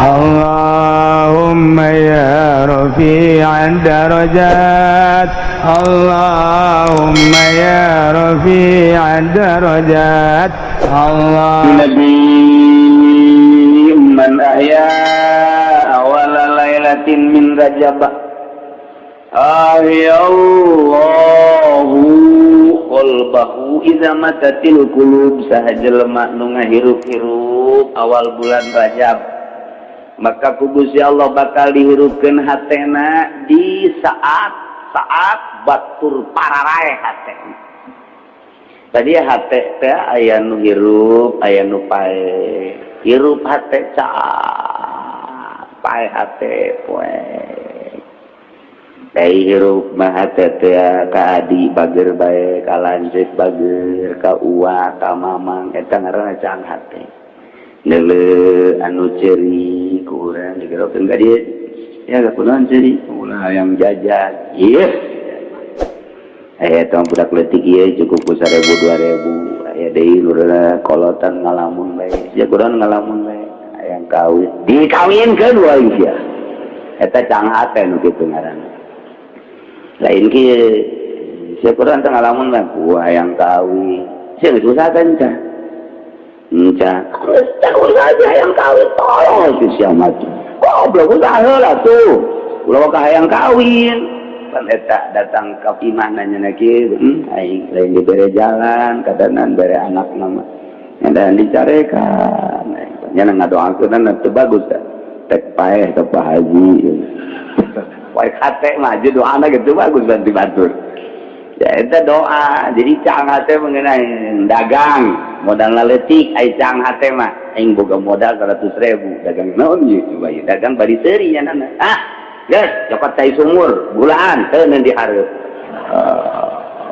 اللهم يا رفيع الدرجات، اللهم يا رفيع الدرجات، الله نبي من أحيا أول ليلة من رجب أحيا الله قلبه إذا ماتت القلوب. Saha jelema nu ngahirup-hirup awal bulan Rajab, maka ku Gusti Allah bakal dihirupkeun hatena di saat saat batur pararaeh hatena. Tadi hate teh aya nu hirup, aya nu paeh. Hirup hate caang, paeh hate poe. Dai hirup mah hate teh ka adi bager bae, ka lanceuk bager, ka uwa, ka mamang, eta ngaranna caang hate. Neuleu anu ceuri ku urang digerokeun ka dieu. Ya kunaon ceuri? Ulah hayang jajan. Ieu. Eh, tong budak leutik ieu cukup ku 1000 2000. Aya deui lurah kolotan ngalamun bae. Sia kunaon ngalamun bae? Hayang kawin. Dikawinkeun wae sia. Eta caang hate nu kitu ngaranna. Lain kieu. Sia kunaon teh ngalamun bae? Ku hayang kawin. Sia geus usahakeun cah. Enca, geus usaha hayang kawin, tolol si sia mah. Goblok, usaha heula tuh. Ulah ka hayang kawin. Pan eta datang ka imah nanya kieu, aing lain dibere jalan, kadanan bere anak nama. Dan dicarekan. Nya ngadoakeun teu bagus teh. Tek paeh ke Pak Haji. Poe hate mah doana gitu bagus bantu batur. Ya eta doa. Jadi caang hate mengenai dagang, modal leutik ai caang hate mah. Aing boga modal 100 ribu, dagang naon ieu coba ieu? Dagang bari seuri nya nana. Ah, geus cokot cai sumur, gulaan teu dihareup.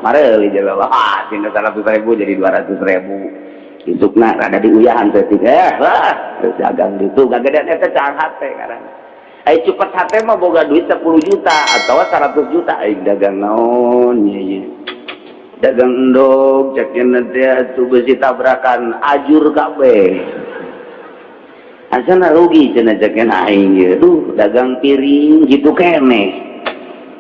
Mareuli jelema. Ah, tinggal 100 ribu jadi 200 ribu. Isukna rada diuyahan teh, eh, wah, terus dagang ditu gagedean, eta caang hate ngaranna. Ai cupet hate mah boga duit 10 juta atau 100 juta, aing dagang naon ieu ieu? Dagang endog cek teh atuh, besi tabrakan ajur kabeh. Asana rugi cenah cek aing ieu. Duh, dagang piring gitu keneh.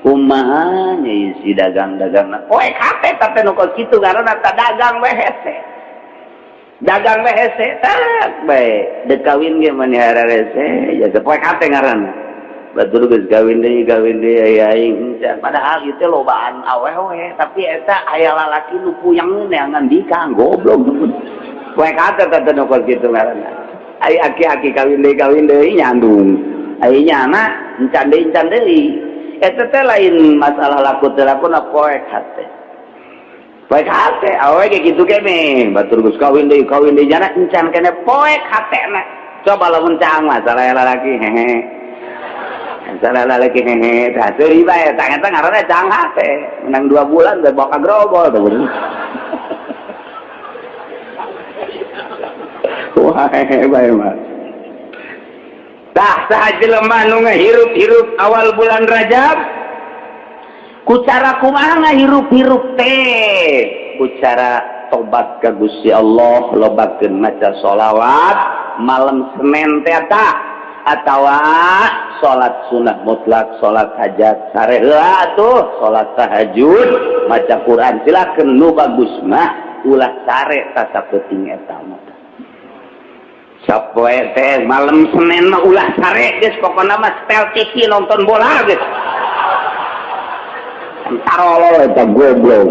Kumaha nya si dagang-dagang poek hate teh nu kos kitu ngaranna ta, dagang we hese. Dagang we hese tak bae, dek kawin ge mani hararese ya poek hate ngaranna. Batur geus kawin deui, kawin deui, aya aing encan. Padahal ieu teh lobaan awewe, tapi eta aya lalaki nu puyeng neangan dikang goblok. Poek hate teh nu kos kitu ngaranna. Ai aki-aki kawin deui, kawin deui, nyandung. Ai nyana encan deui, encan deui. Eta teh lain masalah laku teu laku na, poek hate. Poek hate awewe ge kitu keneh. Batur geus kawin deui, kawin deui, nyana encan keneh, poek hatena. Coba lamun caang masalah lalaki hehe. Masalah lalaki hehe, tah seuri bae, tah eta ngaranna caang hate. Menang 2 bulan geus bawa ka grogol tuh. Wah, hehe bae mah. Tah, saha jelema nu ngahirup-hirup awal bulan Rajab, ku cara kumaha ngahirup-hirup teh? Ku cara tobat ka Gusti Allah, lobakeun maca sholawat malam Senin teh tah, atawa salat sunah mutlak, salat hajat sare heula atuh, salat tahajud, maca Quran silakeun. Nu bagus mah ulah sare ta sapeuting eta mah. Sapoe teh malam Senin mah ulah sare geus, pokona mah setel TV nonton bola geus. Tarolol eta goblok.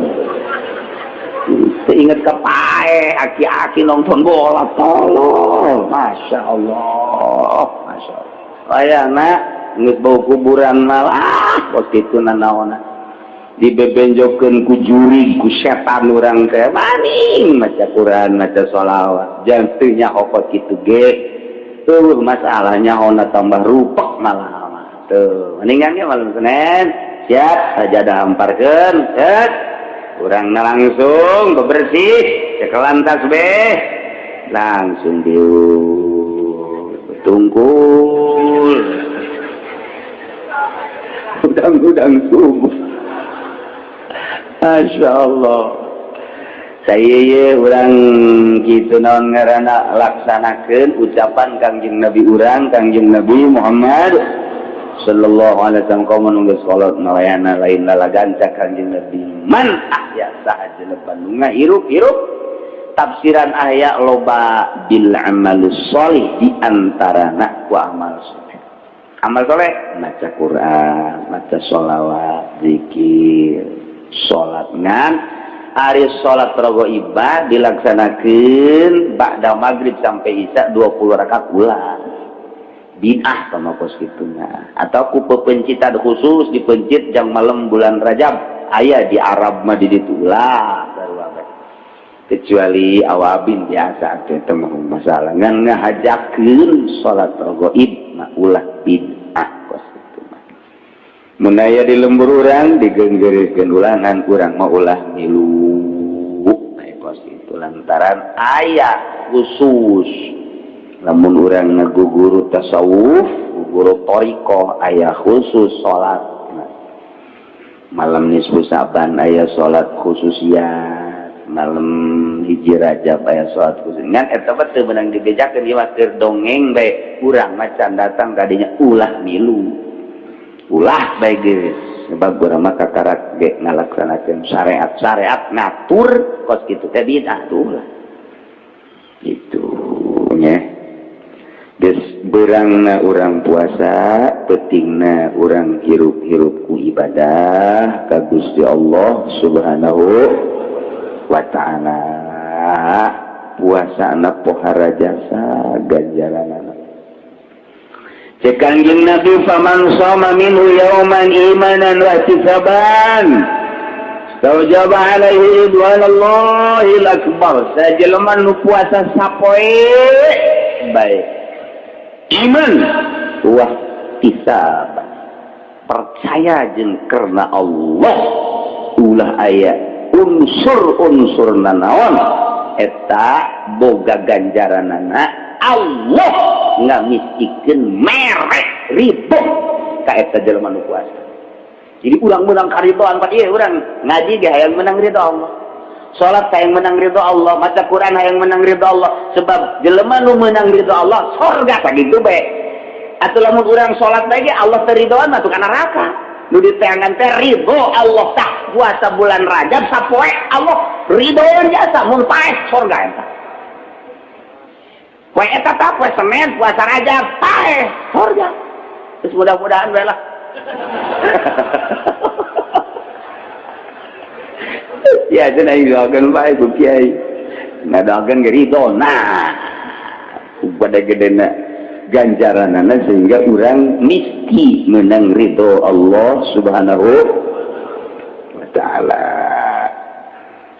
Inget ke pae aki-aki nonton bola, tolol. Masya Allah, Masya Allah. Ayana geus bau kuburan malah kos kitu nanaona. Dibebenjokeun ku jurig, ku setan urang teh maning maca Quran, maca sholawat. Jangan teu nyaho kos kitu ge. Tuh masalahnya ona tambah rupek malah mah. Tuh, mendingan ge malam Senin siap sajadah hamparkeun, set. Urangna langsung bebersih, cekelan tasbih, langsung diuk tungkul. Udang-udang subuh. Masya Allah. Saya urang gitu naon ngaranna, laksanakeun ucapan Kangjeng Nabi urang, Kangjeng Nabi Muhammad sallallahu alaihi wasallam. Kaum nu geus kolot ngalayana lain lalaganca Kangjeng Nabi. Man ahya, saha jelema nu ngahirup-hirup. Tafsiran ahya loba, bil amal sholih, di antarana ku amal soleh. Amal soleh maca Quran, maca sholawat, zikir, salat. Ngan ari salat raghaibah dilaksanakeun ba'da maghrib sampai isya 20 rakaat ulah, bid'ah sama kos kitunya. Atau ku pepencitan khusus dipencit jang malam bulan Rajab, aya di Arab mah di ditu, ulah baru, kecuali awabin biasa teh mah masalah. Ngan ngahajakeun salat raghaib mah ulah, bid'ah kos kitu mah. Mun aya di lembur urang digenggeureuskeun ulangan, urang mah ulah milu kos itu, lantaran aya khusus lamun urang ngaguguru tasawuf, guru thoriqoh, aya khusus salat malam nisfu Sa'ban, aya salat khususiat malam 1 Rajab, aya salat khusus. Ngan eta mah teu meunang dibejakeun, ieu mah keur dongeng bae. Urang mah can datang kadinya ulah milu, ulah bae geus, sebab urang mah kakarak ge ngalaksanakeun syariat. Syariat ngatur kos kitu teh bid'ah tuh lah itu nya. Geus beurangna urang puasa, peutingna urang hirup-hirup ku ibadah ka Gusti Allah Subhanahu wa Ta'ala. Puasana pohara jasa ganjaranana. Cek Kangjeng Nabi, faman shoma minhu yauman imanan wa ihtisaban istaujaba alaihi ridwanallahil akbar. Sajelema nu puasa sapoe bae iman wah ihtisaban, percaya jeung karena Allah, ulah aya unsur-unsur nanaon, eta boga ganjaranana. Allah ngamistikeun mere ridho ka eta jelema nu puasa. Jadi urang menang karidoan pak ieu, urang ngaji ge hayang menang ridho Allah, salat hayang menang ridho Allah, maca Quran hayang menang ridho Allah, sebab jelema nu menang ridho Allah sorga. Sakitu bae atuh. Lamun urang salat bae ge Allah teu ridhoan mah ka neraka. Nu diteangan teh ridho Allah. Tah, puasa bulan Rajab sapoe Allah ridhoan jasa, mun paeh sorga eta. Poe eta tah, poe Senin puasa Rajab paeh sorga. Terus mudah-mudahan bae lah ya. Cenah aing doakeun bae ku kiai, ngadoakeun ge ridho. Nah, pada gedena ganjaranana sehingga urang misti menang ridho Allah Subhanahu wa Ta'ala.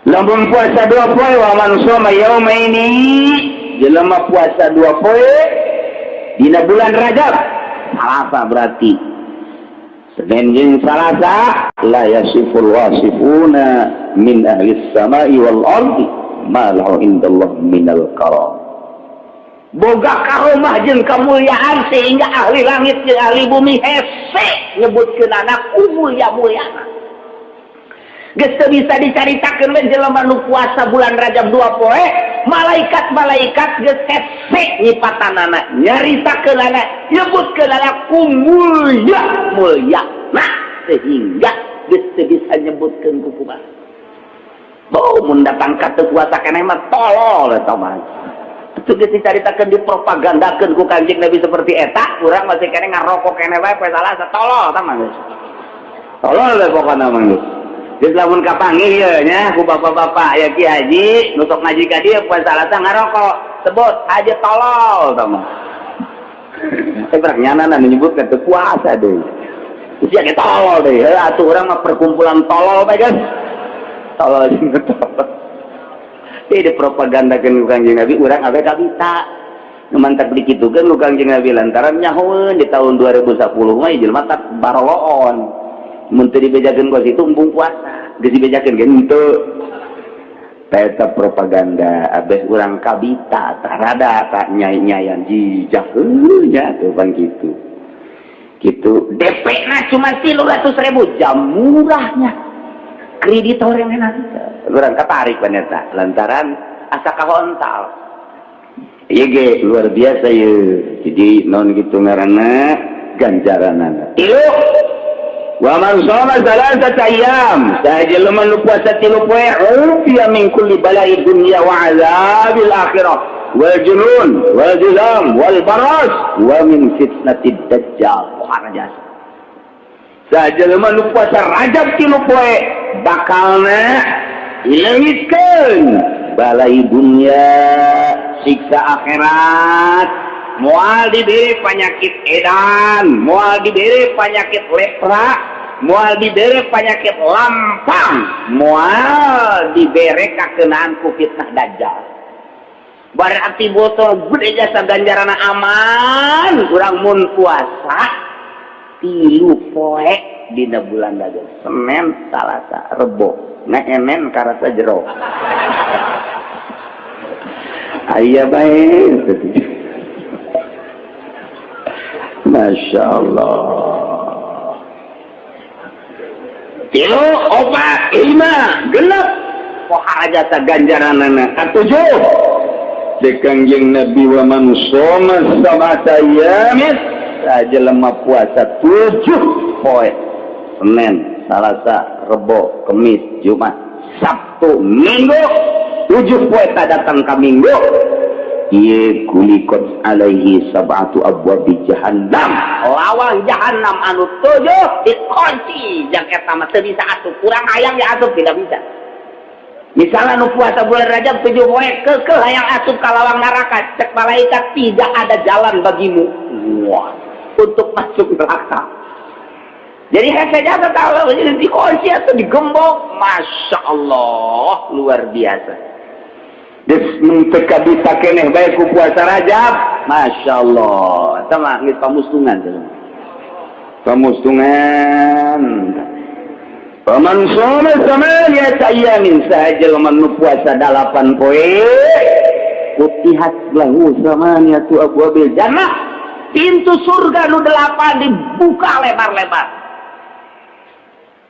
Lamun puasa 2 poe, wa man shoma yaumaini, jelema puasa 2 poe dina bulan Rajab, Salasa, berarti Senin jeung Salasa, la yasiful wasifuna min ahli samai wal ardi ma lahu indallah minal karam. Boga karomah jeung kemuliaan sehingga ahli langit jeung ahli bumi hese nyebutkeun anak mulia-muliana. Geus teu bisa dicaritakeun we. Jelema nu puasa bulan Rajab 2 poe, malaikat-malaikat geus hese nyipatanana, nyaritakeun anak, nyebutkeun anak ku mulia mulia. Nah, sehingga geus teu bisa nyebutkeun ku kumaha. Oh, mun datang ka teu puasa keneh mah tolol eta mah. Itu geus dicaritakeun, dipropagandakeun ku Kanjeng Nabi seperti eta, urang masih keneh ngarokok keneh wae poe Salasa, tolol tah mah geus. Tolol we pokona mah geus. Geus lamun kapanggih ieu nya ku bapak-bapak ya, Ki Haji nu sok ngaji ka dieu poe Salasa ngarokok, sebut haji tolol tah mah. Eh, berak nyana nyebutkeun teu puasa deui. Sia ge tolol deui. Heuh atuh urang mah perkumpulan tolol bae geus. Tolol jeung tolol. Jadi dipropagandakeun ku Kangjeng Nabi, urang abe kabita. Nu mantak dikitukeun ku Kangjeng Nabi lantaran nyahoeun di tahun 2010 mah jelema tak baroloon. Mun teu dibejakeun kos itu embung puasa. Geus dibejakeun ge henteu. Eta propaganda abeh urang kabita tah, rada tak nyai-nyayan jijak heuh nya tuh bang kitu. Gitu DP na cuma 300.000, jam murahnya kreditor yang enak. Urang katarik paneta lantaran asa kahontal. Ieu ge luar biasa ye. Jadi non gitu ngaranna ganjaranana. Tilu wa man shoma salasata ayyam, saha jelema nu puasa 3 poe, ufiya min kulli bala'i dunya wa azabil akhirah wal junun wal juzam wal baras wa min fitnatid dajjal. Pohara jasa. Saha jelema nu puasa Rajab 3 poe bakalna dileungitkeun balai dunya, siksa akhirat, moal diberi penyakit edan, moal diberi penyakit lepra, moal diberi penyakit lampang, moal diberi kakenaan ku fitnah dajjal. Berarti botol gede jasa ganjaran aman kurang mun puasa 3 poe dina bulan Rajab, Senin, Salasa, Rebo. Ngeenen karasa jero. Aya bae. Masya Allah. 3, 4, 5, 6. Pohara jasa ganjaranana. Katujuh. Cek Kangjeng Nabi wa man shoma sab'ata ayyamin, saha jelema puasa 7 poe. Senin, Salasa, Rebo, Kemis, Jumat, Sabtu, Minggu. 7 poe tak datang ka Minggu. Ieu kulikot alaihi sab'atu abwabi jahannam. Lawang jahannam anu 7 dikunci. Jang eta mah teu bisa asup. Kurang hayang ya asup tidak bisa. Misalnya nu puasa bulan Rajab 7 poe keukeuh hayang asup ka lawang neraka, cek malaikat tidak ada jalan bagimu. Wah, untuk masuk neraka. Jadi hese jasa tahu jadi dikunci atau digembok. Masya Allah, luar biasa. Geus mun teu kabisa keneh bae ku puasa Rajab. Masya Allah. Eta mah geus pamustungan teh. Pamustungan. Faman shoma samaniyata ayyamin, saha jelema nu puasa 8 poe, futihat lahu samaniyatu abwabil jannah. Pintu surga nu 8 dibuka lebar-lebar.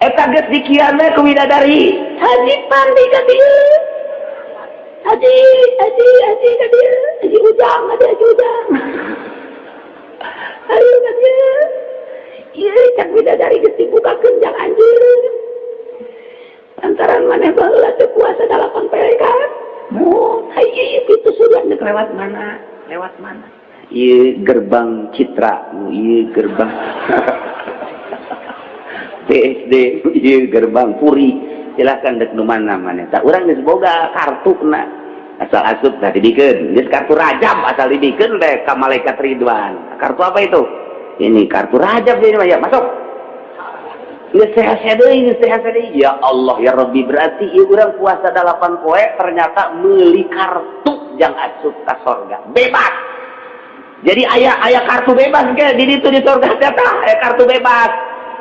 Eta geus dikian we ku bidadari. Haji Pandi ka dieu. Haji, haji, haji ka dieu. Haji Ujang, haji, haji Ujang. Ayo ka dieu. Ieu cak bidadari geus dibukakeun jang anjeun. Lantaran maneh baheula teh puasa 8 poe kan. Oh, ieu pintu surga nek lewat mana? Lewat mana? Ieu gerbang Citra, ieu gerbang BSD, ieu gerbang Puri. Silakan dek nu mana maneh. Tah urang geus boga kartuna. Asal asup tah dibikeun. Geus kartu Rajab asal dibikeun teh ka malaikat Ridwan. Kartu apa itu? Ini kartu Rajab ini mah ya, masuk. Geus sehat deui, geus sehat deui. Ya Allah ya Rabbi, berarti ieu urang puasa 8 poe ternyata meuli kartu jang asup ka sorga. Bebas. Jadi aya aya kartu bebas ke di ditu di sorga teh tah, aya kartu bebas.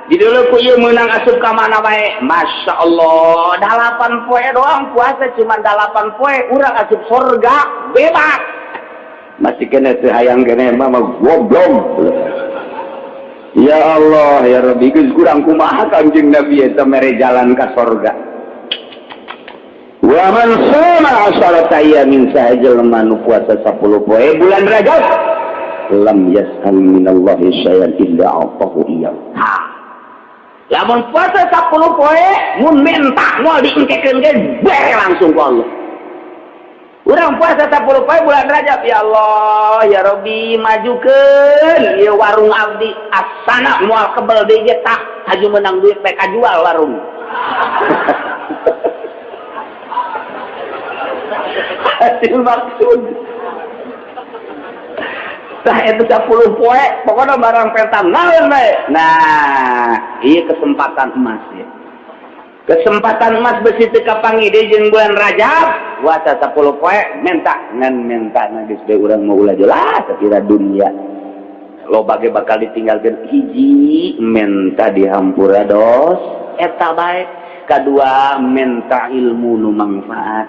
Di dulu ku ieu meunang asup ka mana bae. Masya Allah, 8 poe doang puasa cuma 8 poe urang asup sorga bebas. Masih kena teu hayang keneh mah goblok. Ya Allah ya Rabbi, geus kurang kumaha Kangjeng Nabi eta mere jalan ka sorga. Wa man shoma asharata ayyamin, saha jelema nu puasa 10 poe bulan Rajab, lam yas'al minallahi syai'an illa a'tahu iyyahu. Ha. Lamun puasa 10 poe mun minta moal diengkekeun ge bere langsung ku Allah. Urang puasa 10 poe bulan Rajab, ya Allah ya Rabbi majukeun ieu warung abdi, asana moal kebel deui ge tah haju menang duit bae kajual warung. Hasil maksud. Tah itu 10 poe pokoknya barang peta naon bae. Nah, ieu kesempatan emas ya. Kesempatan emas besi teu kapanggih deui jeung bulan Rajab, puasa 10 poe minta ngan minta geus bae urang mau ulah jelas kira dunia. Loba ge bakal ditinggalkeun, hiji minta dihampura dos eta bae, kadua minta ilmu nu manfaat.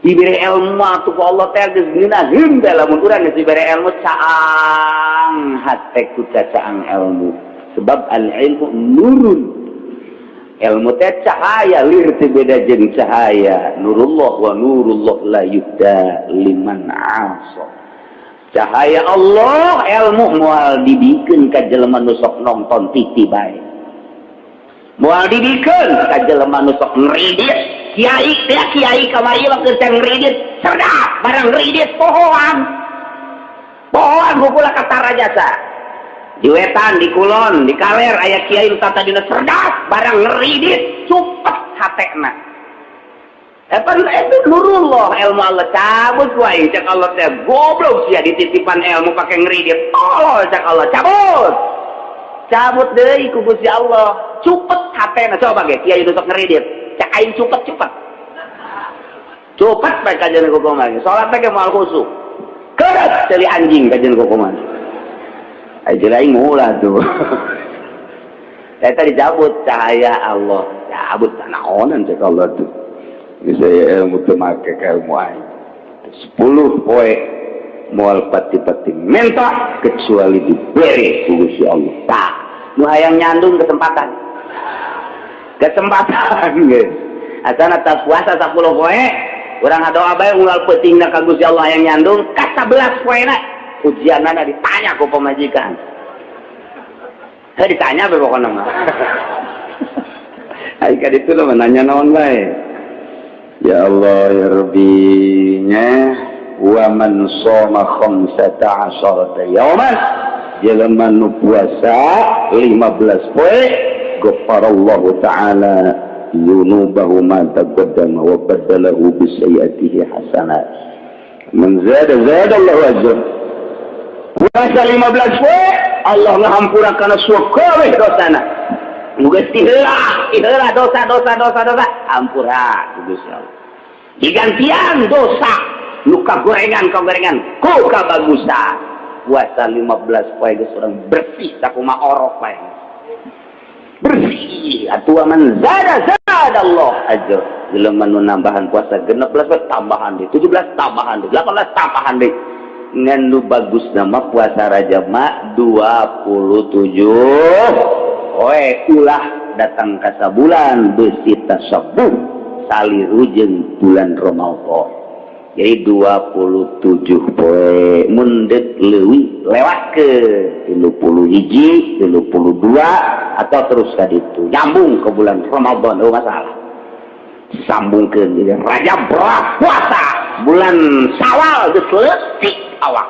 Diberi ilmu atuh ku Allah teh geus ngeunaheun teh lamun urang geus diberi ilmu caang hate ku cacaang ilmu. Sebab al ilmu nurun. Ilmu teh cahaya, lir teh beda jeung cahaya nurullah. Wa nurullah la yuhda liman asa. Cahaya Allah, ilmu, moal dibikeun ka jelema nu sok nonton TV bae, moal dibikeun ka jelema nu sok ngridit. Kiai teh, kiai kamari mah keur ngridit cerdas, barang ngridit pohoan, pohoan kukula kata jasa. Di wetan, di kulon, di kaler aya kiai nu tadina cerdas, barang ngeridit cupet hatena. Eta itu nurullah, ilmu Allah cabut wae. Cek Allah teh, "Goblok sia, dititipan ilmu pake ngeridit, tolol." Cek Allah, cabut, cabut deui ku Gusti Allah, cupet hatena. Coba ge kiai nu sok ngeridit, cek aing cupet, cupet, cupet bae kajian kukumaha. Salat teh moal khusyuk, keret ceuli anjing kajian kukumaha. Ayo aing mulah tuh. Eta dicabut cahaya Allah, cabut naonan cek Allah tuh. Bisa ya ilmu teu make ka ilmu aing. 10 poe moal pati-pati minta kecuali diberi ku Gusti Allah. Tah, nu hayang nyandung kesempatan. Kesempatan geus. Asana tas puasa 10 poe, urang ngadoa bae unggal peutingna ka Gusti Allah hayang nyandung, ka 11 poena ujianana ditanya ku pamajikan. Saya ditanya be pokoknya mah. Ai ka ditu mah nanya naon bae. Ya Allah ya Rabbi nya. Wa man shoma khamsata asharata yauman, jelema nu puasa 15 poe, ghafarallahu ta'ala dzunubahu ma taqaddama wa baddalahu bi sayyi'atihi hasanat. Man zada zada Allahu ajr. Puasa 15 poe, Allah ngahampura kana sakabeh dosana. Nu geus tiheula tiheula dosa, dosa, dosa, dosa, ampura ku Gusti Allah, digantian dosa nu kagorengan kagorengan ku kabagusan. Puasa 15 poe geus urang bersih sakumaha orok bae bersih atuh. Man zada zada Allah ajr. Jelema nu nambahan puasa 16 poe, tambahan deui 17, tambahan deui 18, tambahan deui. Ngan nu bagus nama puasa Rajab mah 27 poe, ulah datang ka sabulan beusi tasabuh saliru jeung bulan Ramadan. Jadi 27 poe, mun deuk leuwih lewat ke 31, 32, atau terus ka ditu nyambung ke bulan Ramadan, oh masalah sambungkeun. Jadi Rajab berat puasa, bulan Syawal geus leutik awak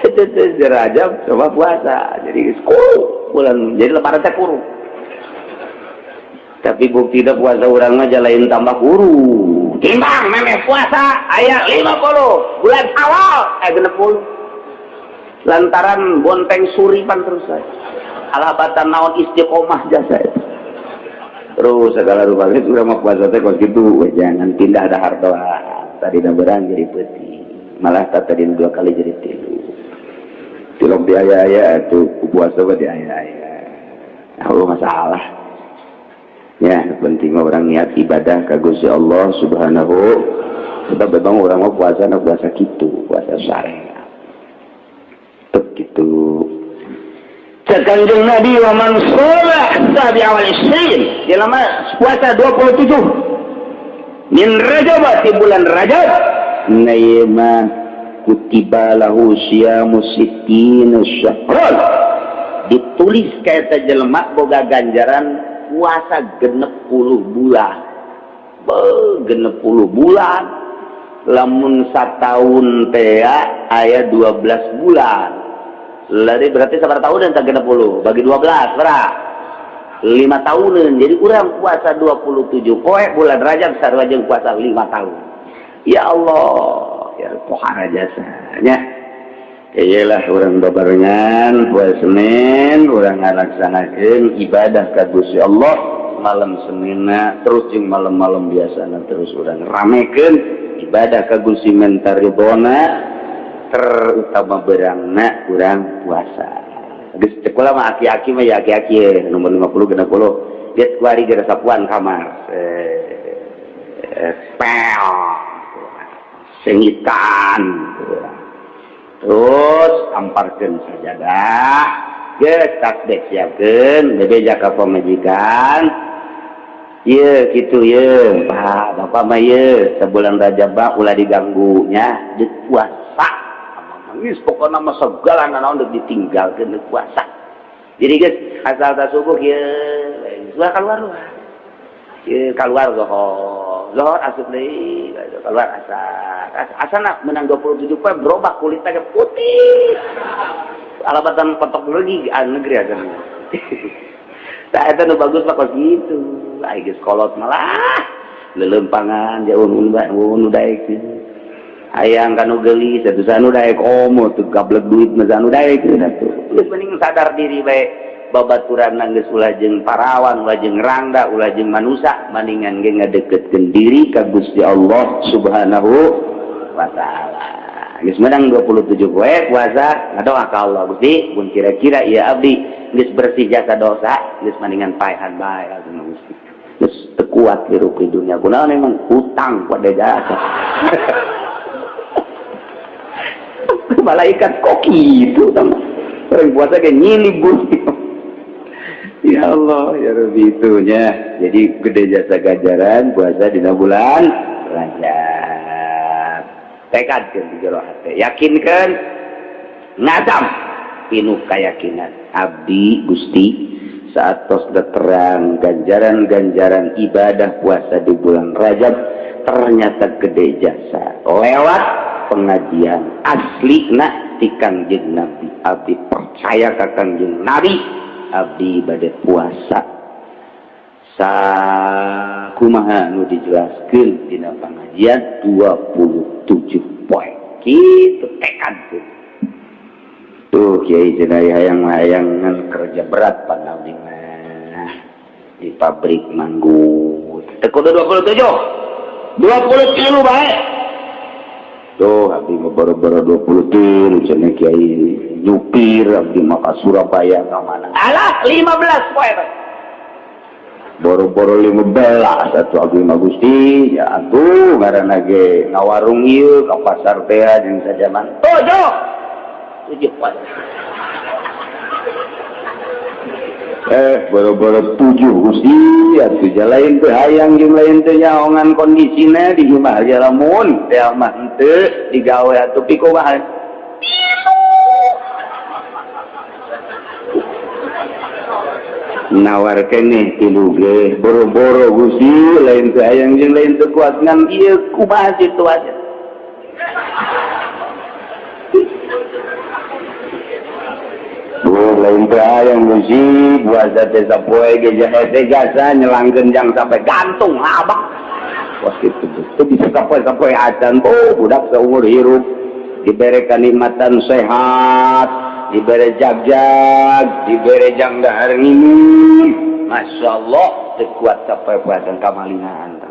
itu. Rajab coba puasa jadi geus kuru bulan, jadi Lebaran teh kuru. Tapi bukti puasa urang mah lain tambah kuru, timbang memeh puasa aya 50, bulan Syawal aya 60, lantaran bonteng suripan terus saya alabatan naon istiqomah jasa itu terus segala rupa. Itu urang mah puasa teh kos kitu, jangan pindah dahar doa. Tadi berang jadi peuting, malah tadi dua kali jadi tilu. Tilok di aya-aya tuh puasa mah di aya-aya. Oh, masalah ya, penting mah orang niat ibadah ka Gusti Allah Subhanahu. Sebab memang orang mau puasa na puasa gitu, puasa syariat tuk gitu. Cek Kanjeng Nabi, wa man shoma sabi'a wal isrin, jelema puasa 27 min Rajab, di bulan Rajab na mah, kutiba lahu siyamu sittina syahran, ditulis kayak jelema boga ganjaran puasa 60 bulan. Be, 60 bulan, lamun satahun teh aya 12 bulan. Lari berarti sabar tahun dan 60 bagi 12 berapa? 5 tahunan. Jadi kurang puasa 27 poe bulan Rajab sarua jeung puasa 5 tahun. Ya Allah ya, pohara jasanya. Iyalah, urang babarengan poe Senin, urang ngalaksanakeun ibadah ka Gusti Allah malam Seninna, terus jeung malam-malam biasana terus urang ramekeun ibadah ka Gusti, menta ridona, terutama berangna urang puasa. Geus cek kula mah, aki-aki mah ya aki-aki nomor 50 60 geus kuari geus sapuan kamar, pel sengitan, terus amparkeun sajadah. Geus tasbih siapkeun bebeja ka pamajikan. Ieu kitu ieu, Pak, Bapak mah ieu sabulan Rajab mah ulah diganggu nya, deuk puasa. Geus pokona mah segala nanaon deuk ditinggalkeun deuk puasa. Jadi geus asal ta subuh ieu ulah keluar luar. Ieu keluar zohor, zohor asup deui, keluar asar. Asana menang 27 poe berubah kulitnya ke putih. Alabatan petok lagi negeri aja. Tah eta nu bagus mah kos kitu. Ai geus kolot malah lelempangan jauh nu daek. Hayang kanu geulis atuh sanu daek komo teu gablek duit mah sanu daek atuh. Geus mending sadar diri bae babaturan geus ulah jeung parawan, ulah jeung rangda, ulah jeung manusa, maningan ge ngadeukeutkeun diri ka Gusti Allah Subhanahu wa taala. Geus menang 27 poe puasa, ngadoa ka Allah, Gusti, mun kira-kira ieu abdi geus bersih jasa dosa, geus mendingan paehan bae atuh Gusti. Geus teu kuat hirup di dunia. Kunaon emang hutang pada jasa. Malaikat kok kitu tah. Orang puasa ge nyilib Gusti. Ya Allah, ya Rabbi itunya. Jadi gede jasa ganjaran puasa dina bulan Rajab. Tekadkeun di jero hate, yakinkeun ngazam pinuh keyakinan. Abdi Gusti saat tos terang ganjaran-ganjaran ibadah puasa di bulan Rajab ternyata gede jasa lewat pengajian asli nak ti Kangjeng Nabi. Abdi percaya ka Kangjeng Nabi, abdi bade puasa sakumaha nu dijelaskeun dina pengajian 27 poe. Kitu tekad tuh. Tuh kiai cenah hayang-hayangan kerja berat pan abdi mah di pabrik manggut. Teu kudu 27. 23 bae. Tuh abdi mah boro-boro 23 cenah kiai nyupir abdi mah ka Surabaya ka mana. Alah 15 poe bae. Boro-boro 15 atuh abdi mah Gusti ya atuh ngaranna ge ngawarung ieu ka pasar teh jeung sajaman. 7. 7 poe. Boro-boro 7 Gusti atuh lain teu hayang jeung lain teu nyaongan kondisina di imah aja lamun teh mah henteu digawe atuh pikumaha. Nawar keneh tilu ge boro-boro Gusti lain teu hayang jeung lain teu kuat ngan ieu kumaha situasi. Lain teu hayang Gusti puasa teh sapoe ge hese jasa nyelangkeun jang sampai gantung abah. Wah kitu teu bisa sapoe-sapoe acan. Oh budak saumur hirup dibere kanikmatan sehat, dibere jagjag, dibere jang dahar nginum. Masya Allah teu kuat sapoe-poe acan kamalinaan.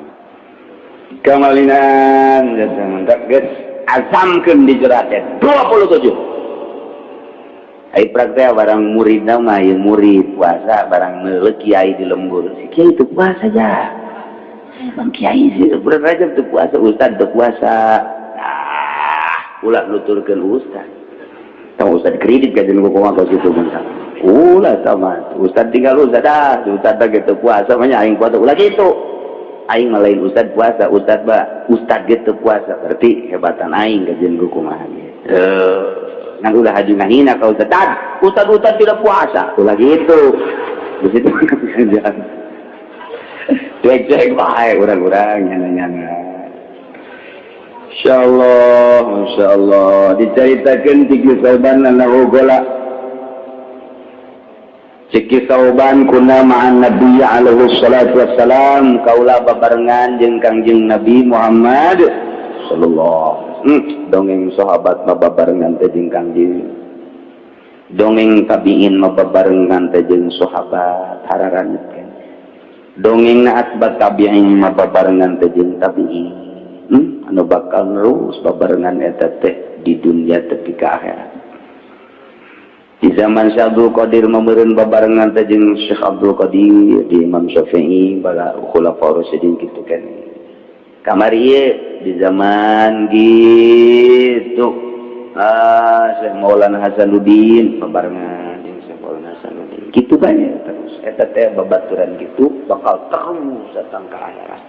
Kamalinaan jasa geus azamkeun di jero teh 27. Ai praktek barang murid mah ieu murid puasa barang meuleuh kiai di lembur. Si kiai teu puasa ja. Bang kiai sih bulan Rajab teu puasa, ustad teu puasa. Ah, ulah nuturkeun ustad. Tong ustad kredit ka jeung kumaha ka situ mun. Ulah sama ustad tinggal ustad ah, ustad ge teu puasa mah nya aing puasa ulah kitu. Aing mah lain ustad puasa, ustad ba ustad ge teu puasa berarti hebatan aing ka jeung kumaha ge. Ngan ulah haji ngahina ka ustad, ustad ustad tidak puasa ulah gitu. Di situ cuek-cuek bae urang-urang nyana-nyana. Insyaallah, masyaallah diceritakeun ti Sauban annahu gola Ciki Sauban kuna ma'an Nabi alaihi salatu wassalam kaula babarengan jeung Kangjeng Nabi Muhammad sallallahu. Dongeng sahabat mah babarengan teh jeung Kangjeng, dongeng tabiin mah babarengan teh jeung sahabat hararanget kan, dongeng na atbat tabiin mah babarengan teh jeung tabiin. Anu bakal nerus babarengan eta teh di dunia tepi ka akhirat. Di zaman Syekh Abdul Qadir mameureun babarengan teh jeung Syekh Abdul Qadir, di Imam Syafi'i bala khulafaur rasyidin kitu kan. Kamari ieu di zaman gitu Syekh Maulana Hasanuddin babarengan jeung Syekh Maulana Kitu banyak terus eta teh babaturan gitu bakal terus datang ke akhirat.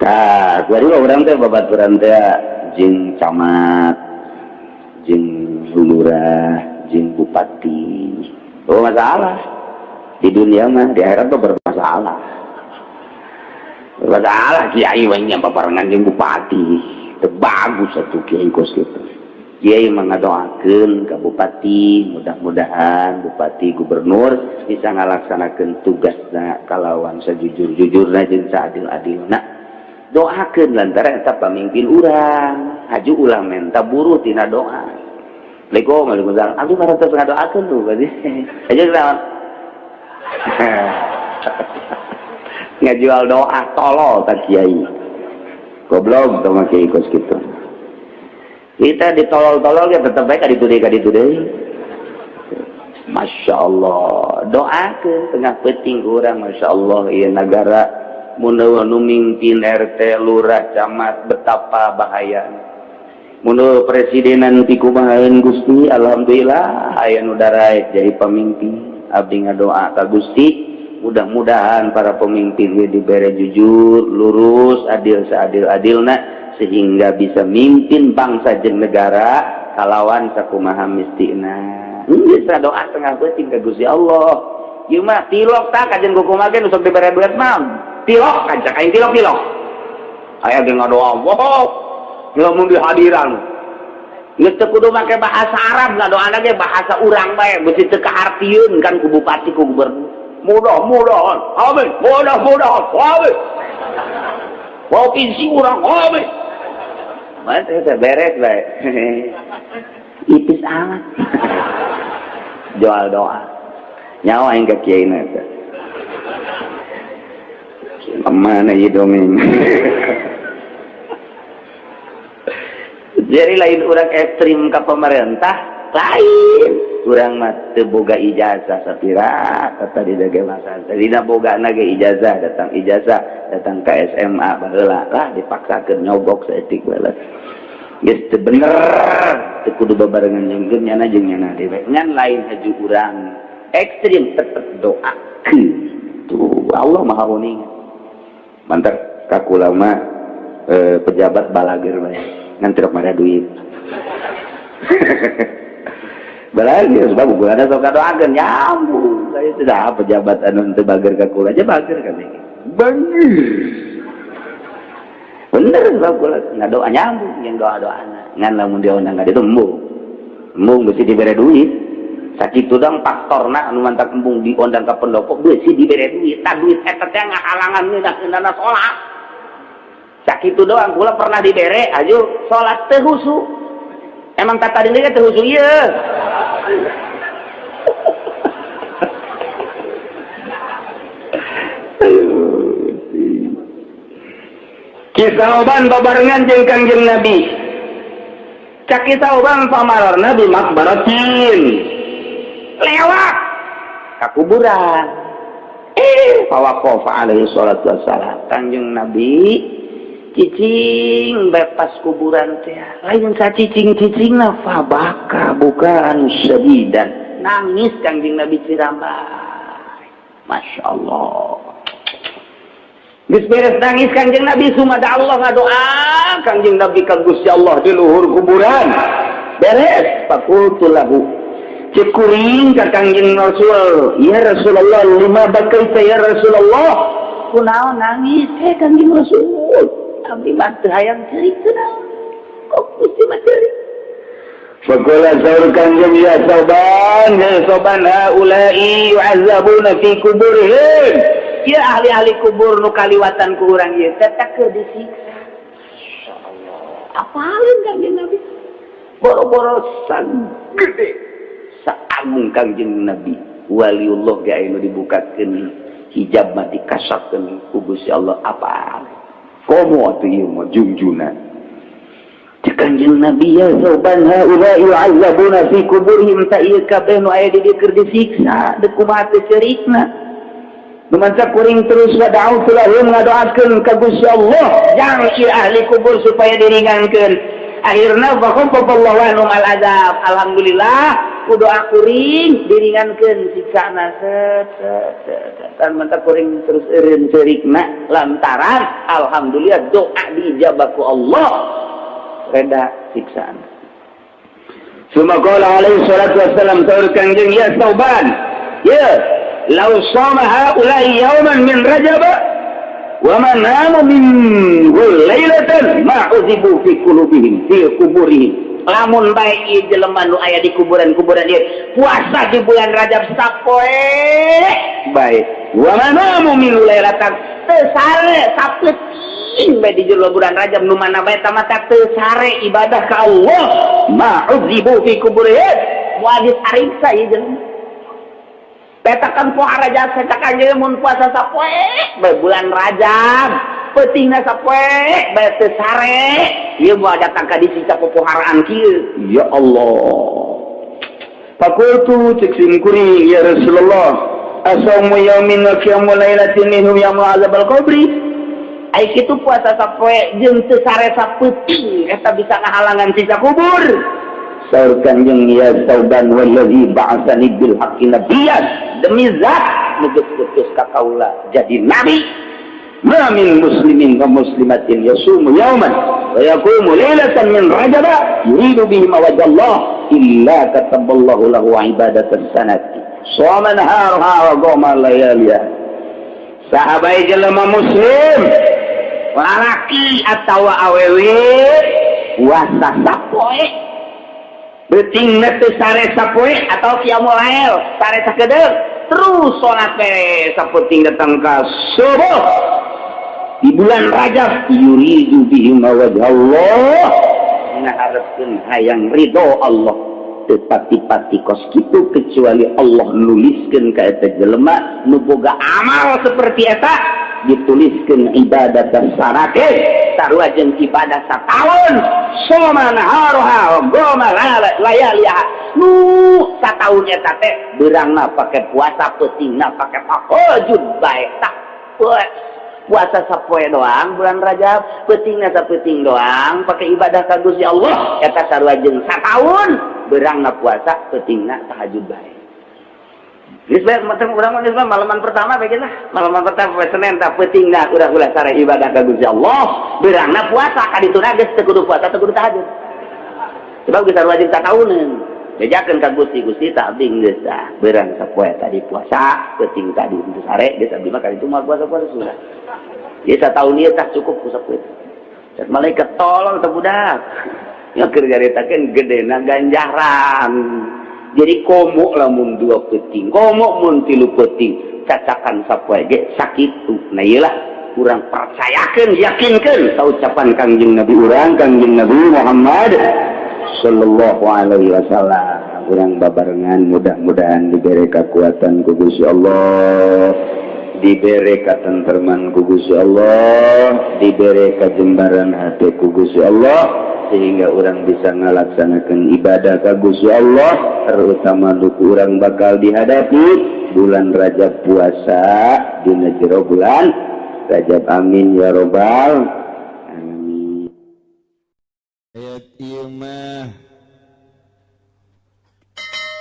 Tah, kuari urang teh babaturan teh jeung camat, jeung lurah, jeung bupati. Oh, masalah di dunia mah, di akhirat tuh bermasalah. Bermasalah kiai mah nya babarengan jeung bupati. Teu bagus atuh kiai kos kitu. Kiai mah ngadoakeun ka bupati, mudah-mudahan bupati gubernur bisa ngalaksanakeun tugasna kalawan sajujur-jujurna jeung saadil-adilna. Doakeun lantaran eta pamimpin urang. Haju ulah menta buruh tina doa. Assalamualaikum, waalaikumsalam. Abdi mah terus ngadoakeun tuh berarti. Aja naon? Ngajual doa tolol tak kiai. Goblok sama kiai kos kitu. Kita ditolol-tolol ya tetep bae kaditu deui kaditu deui. Masya Allah, doakeun tengah peuting urang, Masya Allah, ieu nagara mun nu mimpin RT, lurah, camat betapa bahaya. Mun presidenan pikumahaeun Gusti, alhamdulillah aya nu daraek jadi pamimpin. Abdi ngadoa ka Gusti, mudah-mudahan para pemimpin ieu dibere jujur, lurus, adil seadil-adilna sehingga bisa mimpin bangsa jeung negara kalawan sakumaha mistina. Geus doa tengah peuting ka Gusti Allah. Ieu mah tilok tah kajen kumaha ge nu sok dibere duit mah. Tilok kaca aing tilok-tilok. Aya ge ngadoa, wow, lamun di hadiran. Geus teu kudu make bahasa Arab ngadoana ge bahasa urang bae, beusi teu kahartieun kan ku bupati ku gubernur. Mudah-mudahan, amin, mudah-mudahan, amin. Provinsi urang, amin. Mana teh beres bae. Ipis amat. Jual doa. Nyawa aing ka kiai na teh. Mana ieu dongeng? Jadi lain urang ekstrim ke pemerintah, lain. Urang mah teu boga ijazah sapira tadi dage masa. Tadina boga ge ijazah, datang ke SMA baheula lah dipaksakeun nyogok saeutik baheula. Geus teu bener, teu kudu babarengan jeung nyana jeung nyana dewe. Ngan lain haju urang ekstrim tetep doakeun. Tuh Allah Maha Uning. Mantar kakula mah pejabat balager bae. Ngan teu mara duit. Balager sebab ukuranna sok doakeun nyambung. Saya tidak pejabat anu teu bager ka kula aja bager kan. Bager. Bener sebab kula ngadoa nyambung yang doa-doana. Ngan lamun dia undang ka ditu embung. Embung beusi dibere duit. Sakitu dong faktorna anu mantak embung diondang ka pendopo beusi dibere duit. Tah duit eta teh ngahalangan ngeunah salat. Sakitu doang kula pernah dibere aju salat teu husu. Emang tata diri teu husu ieu. Kisah oban babarengan jeung Kangjeng Nabi. Cak kisah oban pamararna di makbaratin. Lewat ka kuburan. Fawaqafa alaihi salatu wassalam. Kangjeng Nabi cicing bebas kuburan teh. Lain sacicing-cicingna fabaka bukan syadidan. Nangis Kangjeng Nabi cirambay. Masya Allah. Geus beres nangis Kangjeng Nabi sumada Allah ngadoa Kangjeng Nabi ka Gusti Allah di luhur kuburan. Beres faqultu lahu. Cek kuring ka Kangjeng Rasul, ya Rasulullah lima bakaita ya Rasulullah. Kunaon nangis Kangjeng Rasul? Abdi mah teu hayang ceurik kunaon? Kok Gusti mah ceurik? Faqala saur Kangjeng ya soban haula'i yu'azzabuna fi kuburihim. Ya ahli-ahli kubur nu kaliwatan ku urang ieu teh keur disiksa. Insyaallah. Apalin Kangjeng Nabi? Boro-boro sagede saagung Kangjeng Nabi. Waliullah ge aya nu dibukakeun hijab mah dikasapkeun ku Gusti Allah apa? Komo atuh ieu mah jungjuna. Cek Kangjeng Nabi ya soban haula yu'azzabuna fi kuburihim ta ieu kabeh nu aya di dieu keur disiksa deuk kumaha teh ceurikna. Numansa kuring terus wada'u lahum ngadoakeun ka Gusti Allah jang ieu ahli kubur supaya diringankeun. Akhirna fa khaffafallahu anhum al azab. Alhamdulillah Ku doa kuring diringankeun siksana, set set set dan mantap kuring terus eureun ceurikna lantaran alhamdulillah doa diijabah ku Allah, reda siksaan. Summa qala alaihi salatu wassalam, saur Kangjeng, "Ya Sauban, ya law shama haula'i yawman min Rajab wa ma namu min lailatan ma udzibu fi qulubihim fi kuburihim." Lamun bae ieu jelema nu aya di kuburan-kuburan ieu puasa di bulan Rajab sapoe bae, wa ma namu min lailatan, teu sare sapeuting bae di jero bulan Rajab, nu mana bae tamata teu sare ibadah ka Allah, ma udzibu fi kuburihim, moal disariksa ieu jelema. Petakan pohara jasa cak kanjeng, mun puasa sapoe bae bulan Rajab, peutingna sapoe bae teu sare, ieu moal datang ka disiksa popoharaan kieu. Ya Allah. Fakultu, cek sim kuring, "Ya Rasulullah, asaumu yaumin wa qiyamu lailatin minhum yamna'u azabal qabri?" Ai kitu puasa sapoe jeung teu sare sapeuting eta bisa ngahalangan siksa kubur? Saur Kanjeng, "Ya Sauban, wallazi ba'atsani bil haqqi nabiyyan," demi zat nu geus ngutus ka kaula jadi nabi, "ma min muslimin wa muslimatin yasumu yawman wa yaqumu lailatan min Rajab yuridu bihi wajha Allah illa kataballahu lahu ibadatan sanati shoma naharuha wa qama layaliha." Saha bae jelema muslim, lalaki atawa awewe, puasa sapoe, beuting teu sare sapoe atau qiyamul lail sare sakedeung, terus salat bae sapeuting datang ka subuh di bulan Rajab, yuridu bihi wajha Allah, ngaharepkeun hayang ridho Allah, teu pati-pati kos kitu kecuali Allah nuliskeun ka eta jelema nu boga amal seperti eta, dituliskeun ibadah sarake sarua jeung ibadah sataun, soma naharuha wa qama layaliha, nu sataun eta teh beurangna pake puasa, peutingna pake tahajud bae. Tak puasa sapoe doang bulan Rajab, peutingna sapeuting doang pake ibadah ka Gusti Allah, eta sarua jeung sataun beurangna puasa, peutingna tahajud bae. Geus bae macam urang mah, geus malaman pertama bae lah. Malaman pertama poe Senin tah peutingna urang ulah sare ibadah ka Gusti Allah, beurangna puasa ka dituna geus teu kudu puasa, teu kudu tahajud. Sebab geus sarua jeung satauneun. Bejakeun ka Gusti, "Gusti, tak abdi geus tah beurang sapoe tadi puasa, peuting tadi teu sare, geus abdi mah ka ditu moal puasa-puasa sudah. Ieu sataun ieu tah cukup ku sapoe." Cek malaikat, "Tolong teh budak." Ya keur nyaritakeun gedena ganjaran. Jadi komo lamun dua peuting, komo mun tilu peuting, cacakan sapoe ge sakitu. Nah, iyalah urang percayakeun, yakinkeun ka ucapan Kangjeng Nabi urang, Kangjeng Nabi Muhammad sallallahu alaihi wasallam. Urang babarengan mudah-mudahan diberi kekuatan ku Gusti Allah, diberi katentreman ku Gusti Allah, diberi kajembaran hati ku Gusti Allah, sehingga urang bisa ngalaksanakan ibadah ka Gusti Allah, terutama duku urang bakal dihadapi bulan Rajab, puasa dina jero bulan Rajab. Amin ya robbal alamin. Ayat ieu mah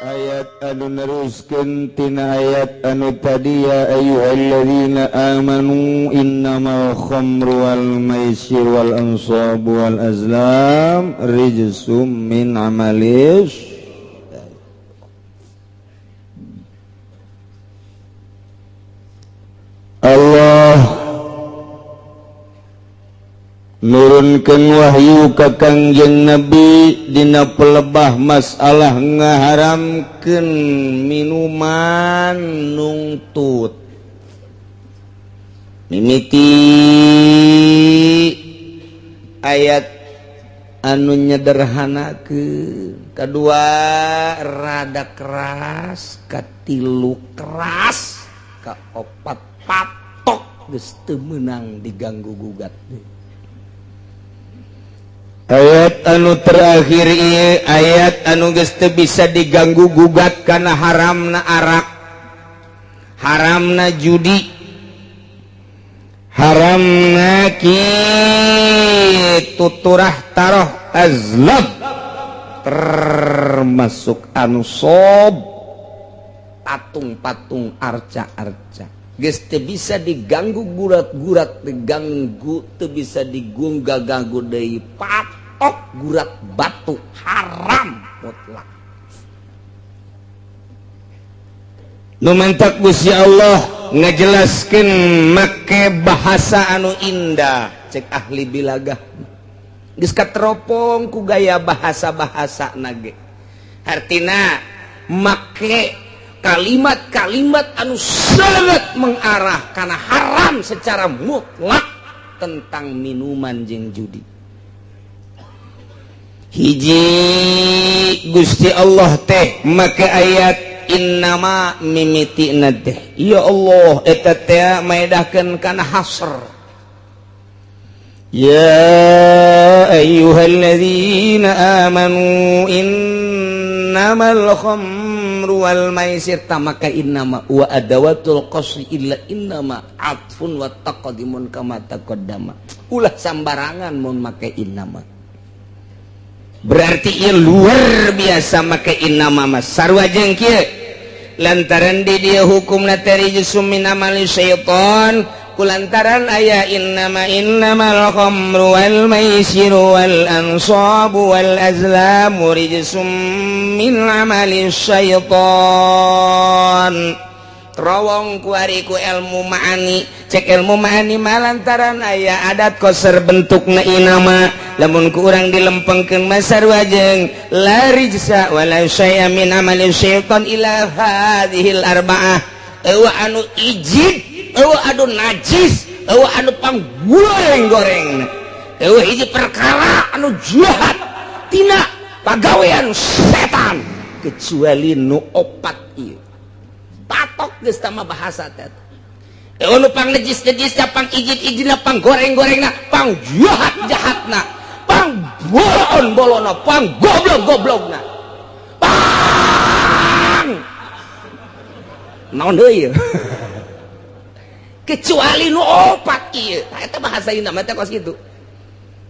ayat anu neruskeun tina ayat anu tadi, ya ayyuhalladzina amanu innamal khamru wal maisir wal ansabu wal azlam rijsum min amalis. Allah nurunkeun wahyu ka Kangjeng Nabi dina pelebah masalah ngaharamkeun minuman nungtut. Mimiti ayat anu nyederhanakeun, kedua rada keras, katilu keras, kaopat patok geus teu meunang diganggu gugat. Ayat anu terakhir ieu ayat anu geus teu bisa diganggu gugat karena haramna arak, haramna judi, haramna kitu turah taroh azlam. Termasuk ansob, patung-patung, arca-arca geus teu bisa diganggu gurat-gurat, diganggu teu bisa digunggah ganggu deui. Patok gurat batu haram mutlak. Nu mantak Gusti Allah ngajelaskeun make bahasa anu indah. Cek ahli bilagah geus kateropong ku gaya bahasa-bahasa nage, hartina make kalimat-kalimat anu sangat mengarah karena haram secara mutlak tentang minuman jeung judi. Hiji, Gusti Allah teh make ayat innama mimitina teh, ya Allah, eta teh maedahkeun kana hasr. Ya ayyuhalladzina amanu innamal khamru wal maisir, tamaka innama wa adawatul qasri illa innama atfun wa taqdimun kama taqaddama. Ulah sambarangan mun make innama, berarti ieu luar biasa make innama mah. Sarua jeung kieu, lantaran di dieu hukumna teh rijsum min amali syaitan, kulantaran aya innama. Innamal khamru wal maisiru wal ansabu wal azlamu rijsum min amali syaitan. Terowong kuari ku ilmu ma'ani. Cek ilmu ma'ani mah lantaran aya adat koser bentukna inama, lamun ku urang dilempengkeun mah sarua jeung la rijsa wala syai'a min amali syaitan ila hadhil arba'ah. Eueuh anu ijid, eueuh anu najis, eueuh anu panggoreng-goreng, eueuh hiji perkara anu jahat tina pagawean setan kecuali nu opat ieu. Patok geus tama bahasa teh. Eueuh nu pang najis-najisna, pang ijid-ijidna, pang goreng-gorengna, pang jahat-jahatna, pang bolon-bolonna, pang goblok-goblokna, pang naon deui kecuali nu opat ieu. Tah, eta bahasa inna mah teh kos kitu.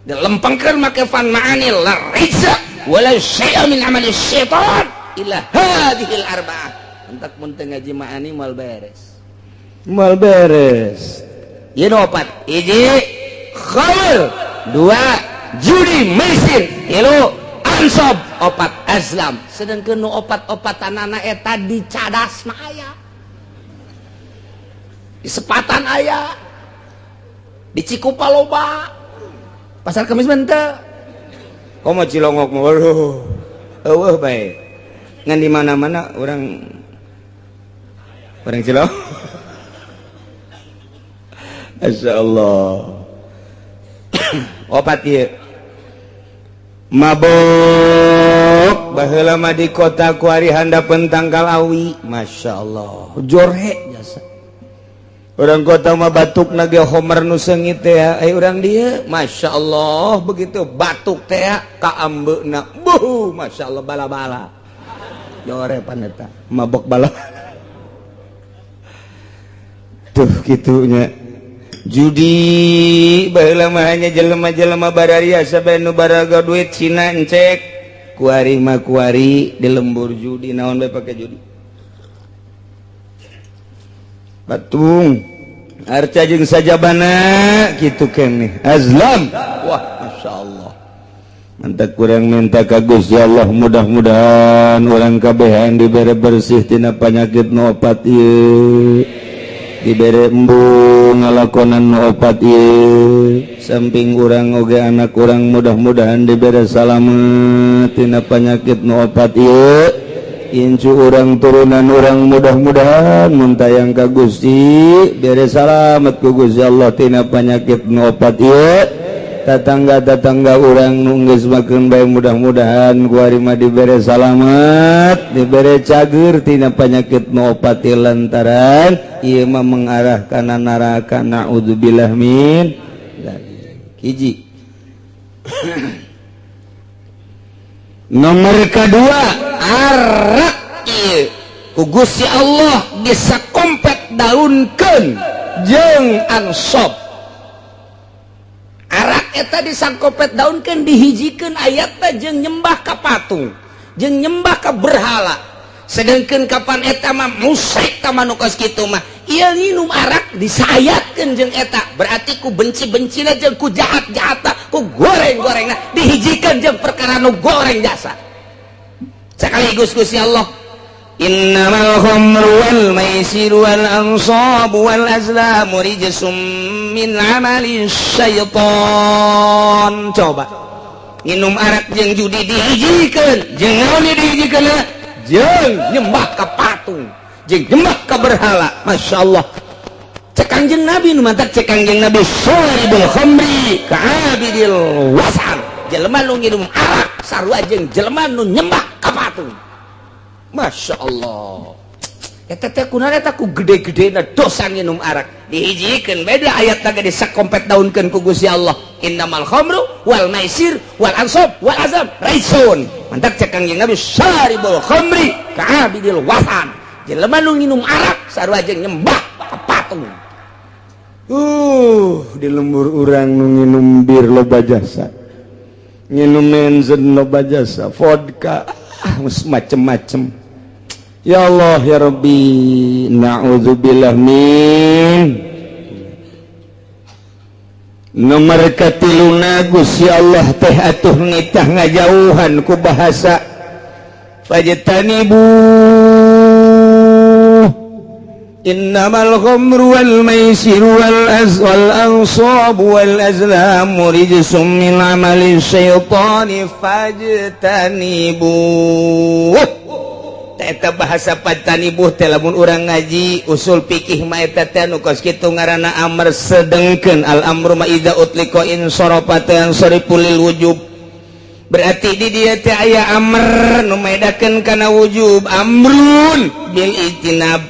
Dilempengkeun make fan ma'ani, la rijsa wala syai'a min amali syaitan illa hadhil arba'ah. Entak mun teu ngaji ma'ani moal beres, moal beres. Ieu nu opat: hiji khamr, dua judi maisir, tilu ansob, opat azlam. Sedangkan nu opat-opatanana eta di cadas mah aya, di sepatan aya, di Cikupa loba, Pasar Kemis mah henteu. Komo Cilongok mah, waduh, eueuh bae. Ngan di mana-mana orang orang Cilongok. Masya Allah. Opat ieu. Mabok baheula mah di kota kuari handapeun tangkal awi, Masya Allah, jorhe jasa. Orang kota mah batuk nage homer nu seungit teh ya. Eh, urang dieu, Masya Allah, begitu batuk teh ka ambeuna, buh, Masya Allah, bala-bala. Jore pan eta mabok bala. Tuh kitunya. Judi baheula mah hanya jelema-jelema bararia sabe nu baraga duit Cina encek. Kuari mah kuari di lembur judi naon bae pake judi. Batung arca jeung sajabana kitu keneh. Azlam, wah, Masya Allah. Mantap, kurang minta ka Gusti Allah, mudah-mudahan urang kabehan dibere bersih tina penyakit nu opat ieu, dibere embung ngalakonan nu opat ieu. Samping urang oge anak urang mudah-mudahan dibere salamet tina penyakit nu opat ieu. Incu urang, turunan urang, mudah-mudahan mun tayang ka Gusti bere salamet ku Gusti Allah tina penyakit nu opat ieu. Tetangga-tetangga urang nu geus makeun bae, mudah-mudahan kuari mah dibere salamet, dibere cager tina penyakit nu opat ieu, lantaran ieu mah mengarah kana neraka, naudzubillah min dzalik. Hiji. Nomor kedua, arak ieu ku Gusti Allah bisa kompet daunkeun jeung ansob. Arak Arak eta disangkopet daunkeun, dihijikeun ayatna jeung nyembah ka patung, jeung nyembah ka berhala. Sedangkan kapan eta mah musyrik ka nu kos kitu mah. Ieu nginum arak disayatkeun jeung eta, berarti ku benci-bencina jeung ku jahat-jahatna, ku goreng-gorengna dihijikeun jeung perkara nu goreng jasa. Sekaligus Gusti Allah, Innamal khamru wal maisiru wal ansabu wal azlamu rijsum min amali syaitan. Coba nginum arak jeung judi dihijikeun jeung naon dihijikeun? Jeung nyembah ka patung, jeung nyembah ka berhala. Masya Allah, cek Kangjeng Nabi nu mantak, cek Kangjeng Nabi, syaribul khamri ka'abidil wasan, jelema nu nginum arak sarua jeung jelema nu nyembah ka patung. Masya Allah, eta teh kunaon eta ku gede-gedena dosa nginum arak dihijikeun? Beda ayat ge disakompet daunkeun ku Gusti Allah, innamal khamru wal maisir wal ansab wal azlam rijsun. Mantak cek Kangjeng Nabi, syaribul khamri ka'abidil wasan, jelema nu nginum arak sarua jeung nyembah ka patung. Di lembur urang nu nginum bir loba jasa, nginum menzen loba jasa, vodka, ah, macem-macem. Ya Allah ya Rabbi, na'udzubillah min. Nomor katiluna, Gusti Allah teh atuh nitah ngajauhan ku bahasa fajtanibu. Innamal khamru wal maisiru wal ansabu wal azlamu rijsum min amali syaitani fajtanibu. Eta bahasa fajtanibu teh, lamun urang ngaji usul fikih mah, eta teh nu kos kitu ngaranna amr. Sedengkeun al amru ma idza utliqa in sarafa yansarifu lil wujub, berarti di dia teh aya amr nu maedakeun kana wujub, amrun bil ijtinab.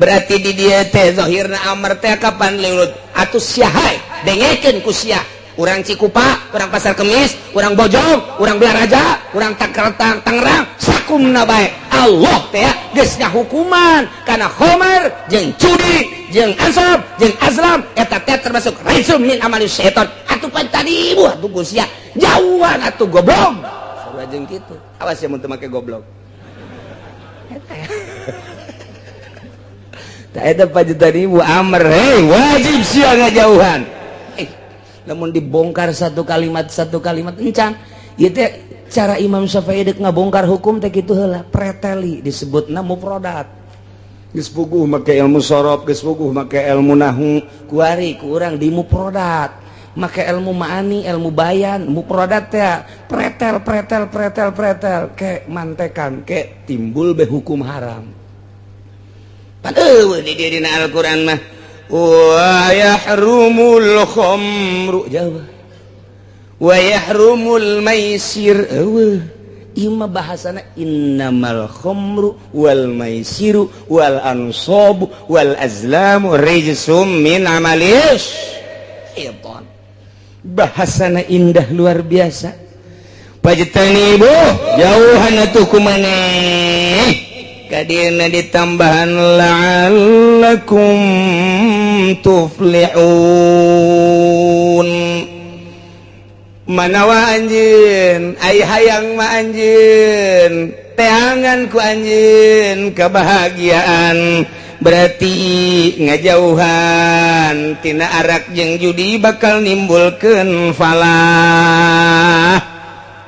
Berarti di dia teh zahirna amr teh kapan lilut atuh sia hae, dengekeun ku sia, urang Cikupa, urang Pasar Kemis, urang Bojong, urang Balaraja, urang Tangkerang, Tangerang, sakumna bae, Allah teh geus ngahukuman kana khamar jeung judi jeung ansab jeung azlam, eta teh termasuk rijsum min amali syaitan. Atuh fajtanibu atuh, Gusti, jauhan atuh, goblok. Sarua jeung kitu, awas ya mun teu make goblok. Eta tak, eta fajtanibu amr, hei, wajib sia ngajauhan. Namun dibongkar satu kalimat satu kalimat encan. Ieu teh cara Imam Syafi'i dek ngabongkar hukum teh kitu heula, preteli, disebutna mufradat. Geus puguh make ilmu sorof, geus puguh make ilmu nahu, kuari ku urang di mufradat, make ilmu ma'ani, ilmu bayan, mufradat teh pretel pretel pretel pretel ke mantekan ke timbul be hukum haram. Pan eueuh di dieu dina Al-Qur'an mah wa yahrumul khamru jauh, wa yahrumul maisir eueuh. Ieu mah bahasana innamal khamru wal maisiru wal ansabu wal azlamu rijsum min amalis syaitan. Bahasana indah luar biasa. Fajtanibu, jauhan atuh ku maneh. Kadieuna ditambahan la'allakum tuflihun. Manawa anjeun ai hayang mah, anjeun teangan ku anjeun kebahagiaan, berarti ngajauhan tina arak jeung judi bakal nimbulkeun falah.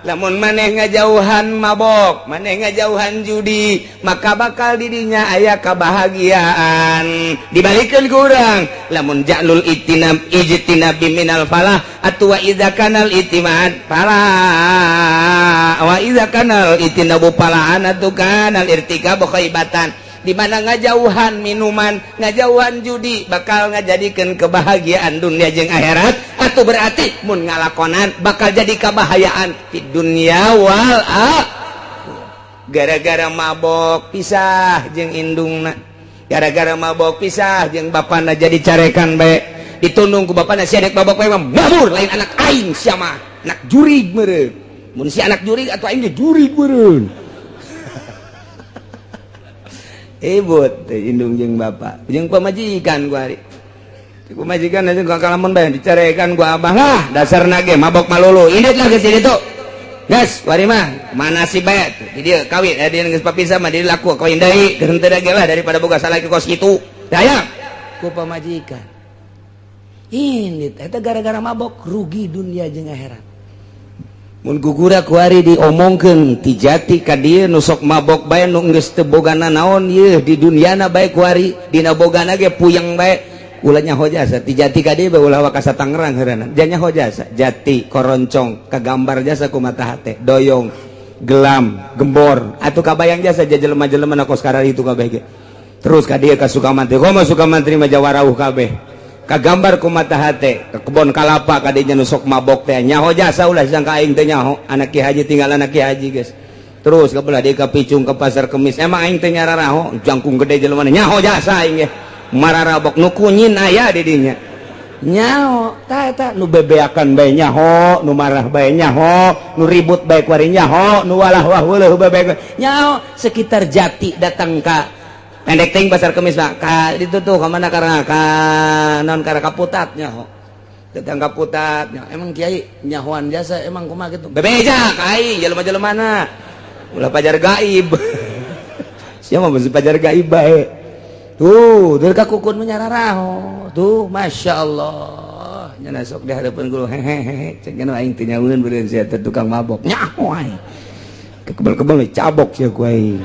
Lamun maneh ngajauhan mabok, maneh ngajauhan judi, maka bakal didinya aya kebahagiaan. Dibalikeun ku urang, lamun ja'lul itinab ijtinabi minal falah atuh wa idza kanal itimad falah wa idza kanal itinabu falahan atuh kanal irtikabu khaibatan, di mana ngajauhan minuman, ngajauhan judi bakal ngajadikeun kebahagiaan dunia jeung akhirat, atau berarti mun ngalakonan bakal jadi kebahayaan di dunia wal gara-gara mabok pisah jeung indungna, gara-gara mabok pisah jeung bapana, jadi carekan bae, ditundung ku bapana, sia dek mabok bae mabur, lain anak aing sia mah, anak jurig meureun. Mun si anak jurig atau aing ge jurig meureun. Ibut teh indung jeung bapak jeung pamajikan ku hari. Ku majikan aja gua kalamun bae dicarekan gua abah lah dasar nage mabok malulu. Indit lah geus ditu. Gas, wari mah mana si bae tuh. Di dieu kawin dia geus papisah mah di laku kawin deui keur henteu ge lah daripada boga salaki kos kitu. Dayang ku pamajikan. Indit eta gara-gara mabok rugi dunia jeung akhirat. Mun gugura kuari diomongkeun ti jati ka dieu nu sok mabok bae nu geus teu bogana naon ieu di dunyana bae kuari dina bogana ge puyeng bae ulah nyaho jasa ti jati ka dieu bae ulah ka Tangerang heureunan ja nyaho jasa jati koroncong kagambar jasa ku mata hate doyong gelam gembor atuh kabayang jasa jelema-jelema na kos itu kabeh ge terus ka dieu ka Sukamantri komo Sukamantri mah jawarauh kabeh kagambar ku mata hate ke kebon kalapa kadinya nu sok mabok teh nyaho jasa ulah sangka aing teh nyaho anak ki haji tinggal anak ki haji geus terus ke belah deui ka Picung ke Pasar Kemis emang aing teh nyararaho jangkung gede jelema nyaho jasa aing ge mararabok nu kunyin aya di dinya nyaho tah eta nu bebeakan bae nyaho nu marah bae nyaho nu ribut bae kuari nyaho nu walah wah weuleuh bae nyaho sekitar Jati datang ka pendek ting Pasar Kemis mah ka ditu tuh ka mana karena ka non karena Kaputat nyaho datang Kaputat nyaho emang kiai nyahoan jasa emang kumaha kitu bebeja ka aing jelema-jelemana ulah pajar gaib sia mah beusi pajar gaib bae tuh dari ka kukun mah nyararaho tuh Masya Allah nya sok di hadapan guru hehehe cek aing teh nyaweun beureun sia teh tukang mabok nyaho aing kebel-kebel cabok sia ku aing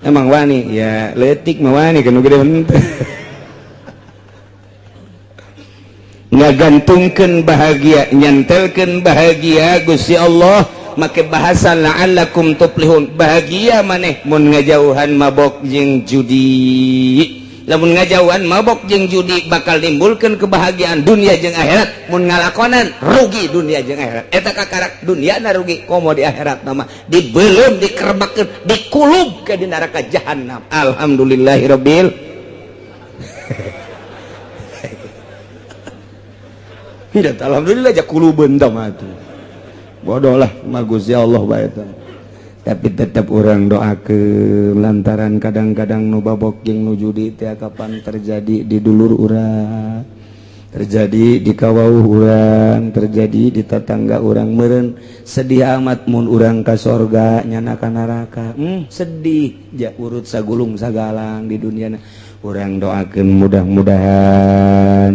emang wani ya letik mah wani kan gede henteu ngagantungkeun bahagia nyantelkeun bahagia Gusti Allah make bahasa la'allakum tuflihun bahagia maneh mun ngajauhan mabok jeung judi lamun ngajauhan mabok jeung judi bakal nimbulkeun kebahagiaan dunia jeung akhirat mun ngalakonan rugi dunia jeung akhirat eta kakarak dunia na rugi komo di akhirat nama dibelum dikerebakeun dikulub ke di neraka jahanam alhamdulillahirabbil tidak alhamdulillah ja kulubeun tah mah atuh bodoh lah mah Gusti Allah bae tah tapi tetap orang doakeun lantaran kadang-kadang nu babok jeung nu judi teh kapan terjadi di dulur urang terjadi di kawauh urang terjadi di tetangga urang meureun sedih amat mun urang ka sorga nyana ka neraka sedih ja urut sagulung sagalang di dunia urang doakeun mudah-mudahan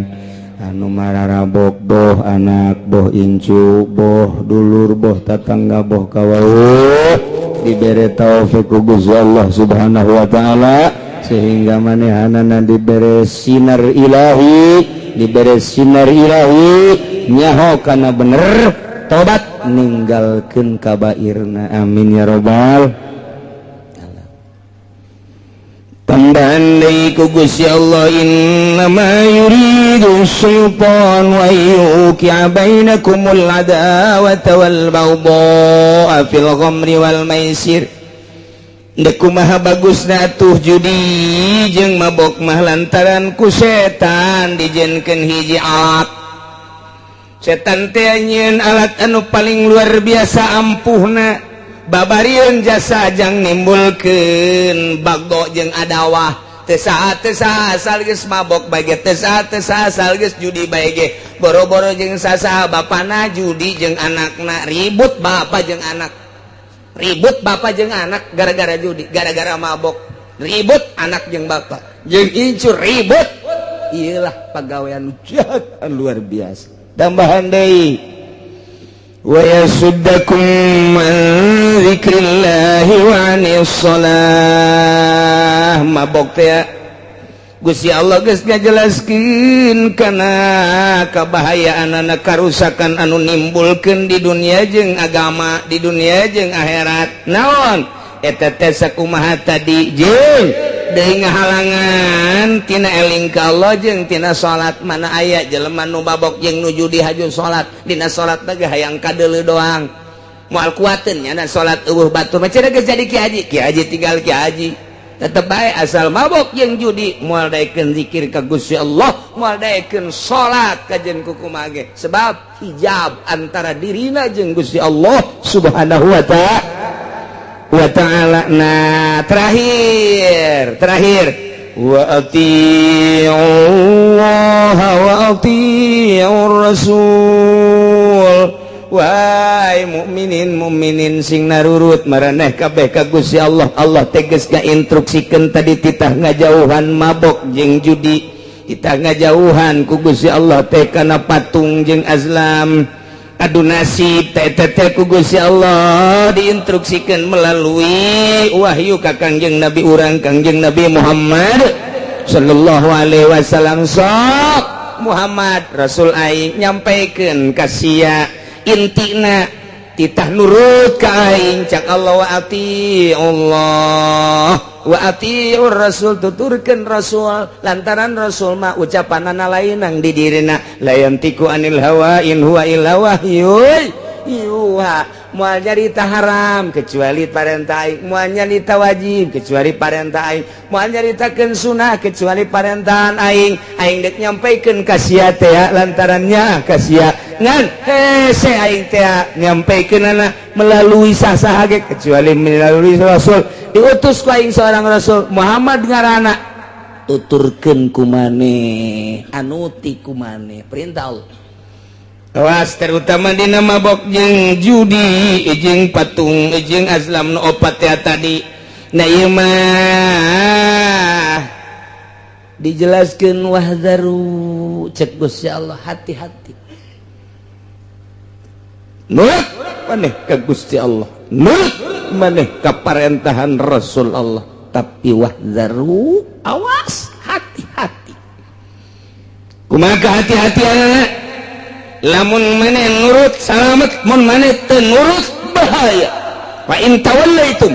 anu mararabok boh anak boh incu boh dulur boh tetangga boh kawauh dibere taufik ku Gusti Allah Subhanahu wa taala sehingga manehanana dibere sinar ilahi dibere sinar ilahi nyaho kana bener tobat ninggalkeun kabairna amin ya robbal tambahan deui ku Gusti Allah innama yuridu syaitan wa yuqi'a bainakumul adawata wal baghdha'a fil khamri wal maisir deuk kumaha bagusna atuh judi jeung mabok mah lantaran ku setan dijenkeun hiji alat setan teh nyieun alat anu paling luar biasa ampuhna babarieun jasa jang nimbulkeun bagdo jeung adawah teu saha asal geus mabok bae ge teu saha asal geus judi bae ge boro-boro jeung sasaha bapana judi jeung anakna ribut bapa jeung anak ribut bapa jeung anak gara-gara judi gara-gara mabok ribut anak jeung bapa jeung incu ribut iyalah pagawean jahat luar biasa tambahan deui wa yasuddakum an dzikrillahi wa anis shalah mabok teh Gusti Allah geus ngajelaskeun kana kabahayaanana karusakan anu nimbulkeun di dunia jeung agama di dunia jeung akhirat naon eta teh sakumaha tadi jeung deui ngahalangan tina eling ka Allah jeung tina salat mana aya jelema nu mabok jeung nu judi haju salat dina salat teh hayang kadeuleu doang moal kuateun nya na salat eueuh batur mah cenah geus jadi ki haji ki haji tinggal ki haji tetep bae asal mabok jeung judi moal daekeun zikir ka Gusti Allah moal daekeun salat kajen kukumaha ge sebab hijab antara dirina jeung Gusti Allah Subhanahu wa ta'ala. Nah terakhir Wa Allah wa Rasul. Wahai mukminin mukminin, sing narurut maraneh kabeh ka Gusti Allah. Allah tegas ngainstruksikeun tadi titah ngajauhan mabok jeung judi, titah ngajauhan ku Gusti Allah teh kana patung jeung azlam. Adu nasib teh teh ku Gusti Allah diinstruksikan melalui wahyu ka Kangjeng Nabi urang, Kangjeng Nabi Muhammad sallallahu alaihi wasallam. Sok Muhammad, Rasul aing nyampaikan ka sia, intina titah nurut ka aing. Cak Allah, wa ati Allah wa atiur Rasul, tuturkeun Rasul, lantaran Rasul mah ucapanana lain nang di dirina, la yantiqu anil hawa in huwa illa wahyun yuha. Moal nyarita haram kecuali parentah aing, moal nyarita wajib kecuali parentah aing, moal nyaritakeun sunah kecuali parentahan aing. Aing dek nyampaikeun ka sia teh lantarannya ka sia ngan hese aing teh nyampaikeunana melalui sah-sah ge kecuali melalui rasul. Diutus ku aing seorang rasul, Muhammad ngaranna, tuturkeun ku maneh, anuti ku maneh perintah Allah. Awas terutama dina mabok jeung judi jeung patung jeung azlam nu opat ya tadi. Nah, ieu mah dijelaskeun, wahzaru, cek Gusti Allah, hati-hati. Nurut maneh ka Gusti Allah, nurut maneh ka parentahan Rasul Allah, tapi wahzaru, awas, hati-hati. Kumaha hati-hati? Lamun maneh nurut, salamet. Mun maneh teu nurut, bahaya. Fa in tawallaitum,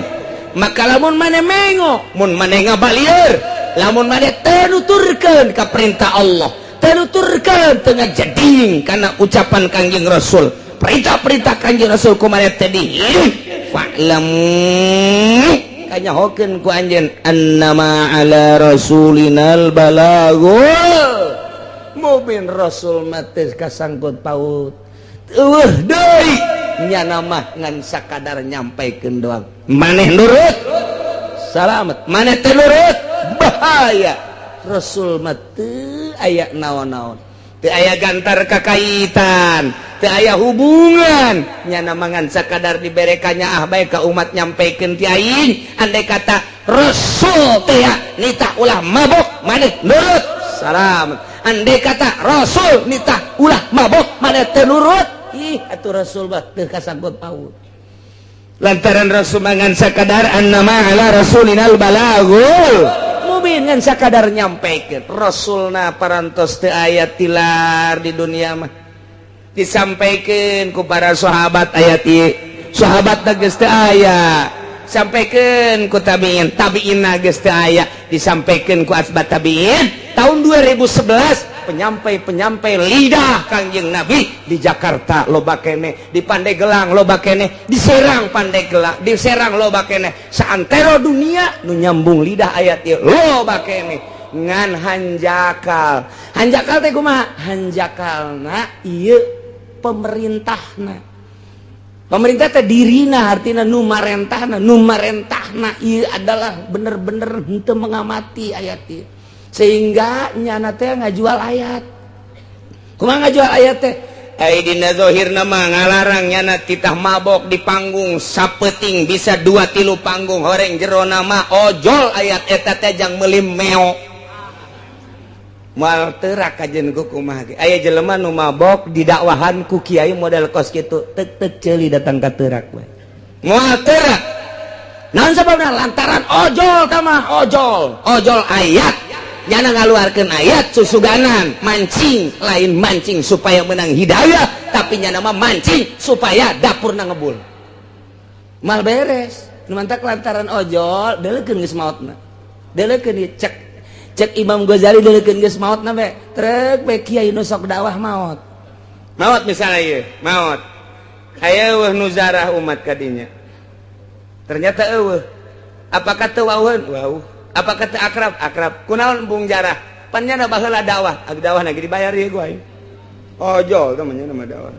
maka lamun maneh mengo, mun maneh ngabalieur, lamun maneh teu nuturkeun ka perintah Allah, teu nuturkeun, teu ngajeding kana ucapan Kangjeng Rasul, perintah-perintah Kangjeng Rasul ku maneh teh fa'lamu, kanyahokeun ku anjeun, annama ala rasulinal balagul mubin. Rasul mah teu kasangkut paut, eueuh deui, nyana mah ngan sakadar nyampaikeun doang. Maneh nurut, salamet. Maneh teu nurut, bahaya. Rasul mah teu aya naon-naon, teu aya gantar kakaitan, teu aya hubungan. Nyana mah ngan sakadar diberekannya ah bae ka umat, nyampaikeun ti aing. Andai kata Rasul teh nitah ulah mabok, maneh nurut, salamet. Andai kata Rasul nitah ulah mabok, maneh teu nurut, ih atuh Rasul mah teu kasangkut paut, lantaran Rasul ngan sakadar annama ala rasulinal balagul mubin, ngan sakadar nyampaikeun. Rasulna parantos teu aya tilar di dunia mah. Disampaikan ku para sahabat ayat ieu, sahabat geus teu aya. Sampaikan ku tabiin, tabiin geus teu aya. Disampaikan ku atba tabiin. Tahun 2011 penyampai-penyampai lidah Kangjeng Nabi di Jakarta loba kene, di Pandeglang loba kene, di Serang, Pandeglang, di Serang loba kene, saantero dunia nu nyambung lidah ayat ieu loba kene. Ngan hanjakal, hanjakal teh kumaha? Hanjakalna ieu pemerintahna, pemerintah teh dirina, artinya nu marentahna, nu marentahna ieu adalah bener-bener henteu mengamati ayat ieu, sehingga nyana teh ngajual ayat. Kumaha ngajual ayat teh? Ai dina zahirna mah ngalarang nyana titah mabok di panggung sapeting bisa dua tilu panggung, horeng jero mah ojol ayat eta teh jang meuli meo. Moal terak kajen ku kumaha ge. Aya jelema nu mabok didakwahan ku kiai model kos kitu, tek tek ceuli datang ka terak we. Moal terak. Naon sababna? Lantaran ojol tamah ojol, ojol ayat. Nyana ngaluarkeun ayat susuganan mancing, lain mancing supaya menang hidayah, tapi nyana mah mancing supaya dapurna ngebul. Mal beres. Nu mantak lantaran ojol deulekeun geus maotna. Deulekeun ieu, cek cek Imam Ghazali, deulekeun geus maotna be. Trek be kiai nu sok dakwah maot. Maot misalnya ieu, maot. Aya eueuh nu zarah umat kadinya. Ternyata eueuh. Apakah teu wauheun? Wauh. Apakah teu akrab? Akrab. Kunaon embung jarah? Pan nyana baheula dakwah. Ag dakwah lagi dibayar ieu gua aing. Ojol teh mah nyana dakwah.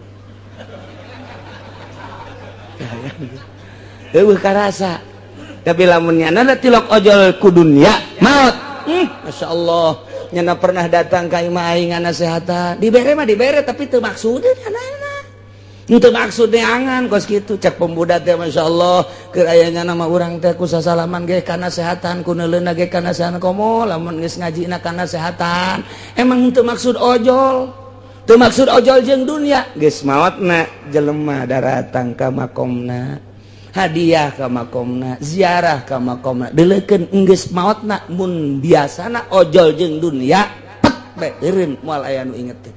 Eueuh karasa. Tapi lamun nyana tilok ojol ku dunia, maot. Masya Allah nyana pernah datang ka imah aing ngasehatan, dibere mah dibere, tapi teu maksudna anak teu maksud neangan kos kitu. Cek pemuda teh, Masya Allah, keur aya nyana mah urang teh ku sasalaman ge kanasehatan, ku neuleuna ge kanasehatan, komo lamun geus ngajina kanasehatan. Emang teu maksud ojol, teu maksud ojol jeung dunia. Geus maotna, jelema daratang ka makomna, hadiah ka makomna, ziarah ka makomna, deleukeun enggeus maotna. Mun biasana ojol jeung dunia, pek bae eureun, moal aya nu inget teh.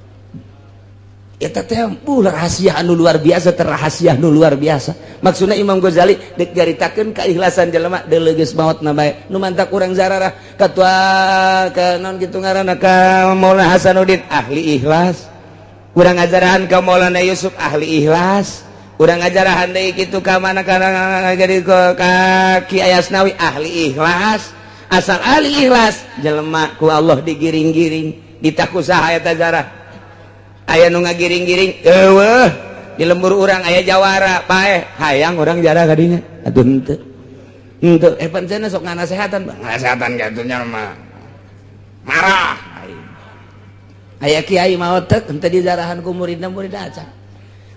Eta teh rahasia anu luar biasa, terrahasia nu luar biasa. Maksudna Imam Ghazali dek nyaritakeun keikhlasan jelema, deuleu geus maotna bae. Nu mantak urang zararah katua ka naon kitu ngaranna, ka Maulana Hasanuddin, ahli ikhlas. Urang ngajarahan ka Maulana Yusuf, ahli ikhlas. Urang ngajarahan deui kitu ka mana kana jadi ka Ki Ayasnawi, ahli ikhlas. Asal ahli ikhlas jelema, ku Allah digiring-giring. Ditaku saha eta zarah? Aya nu ngagiring-giring? Eueuh. Di lembur urang aya jawara paeh, hayang urang jarah kadinya? Atuh henteu, henteu. Eh, pancena sok nganasehatan, ngasehatan gatunya mah marah. Aya kiai maot teh henteu dijarahan ku muridna, muridna acan,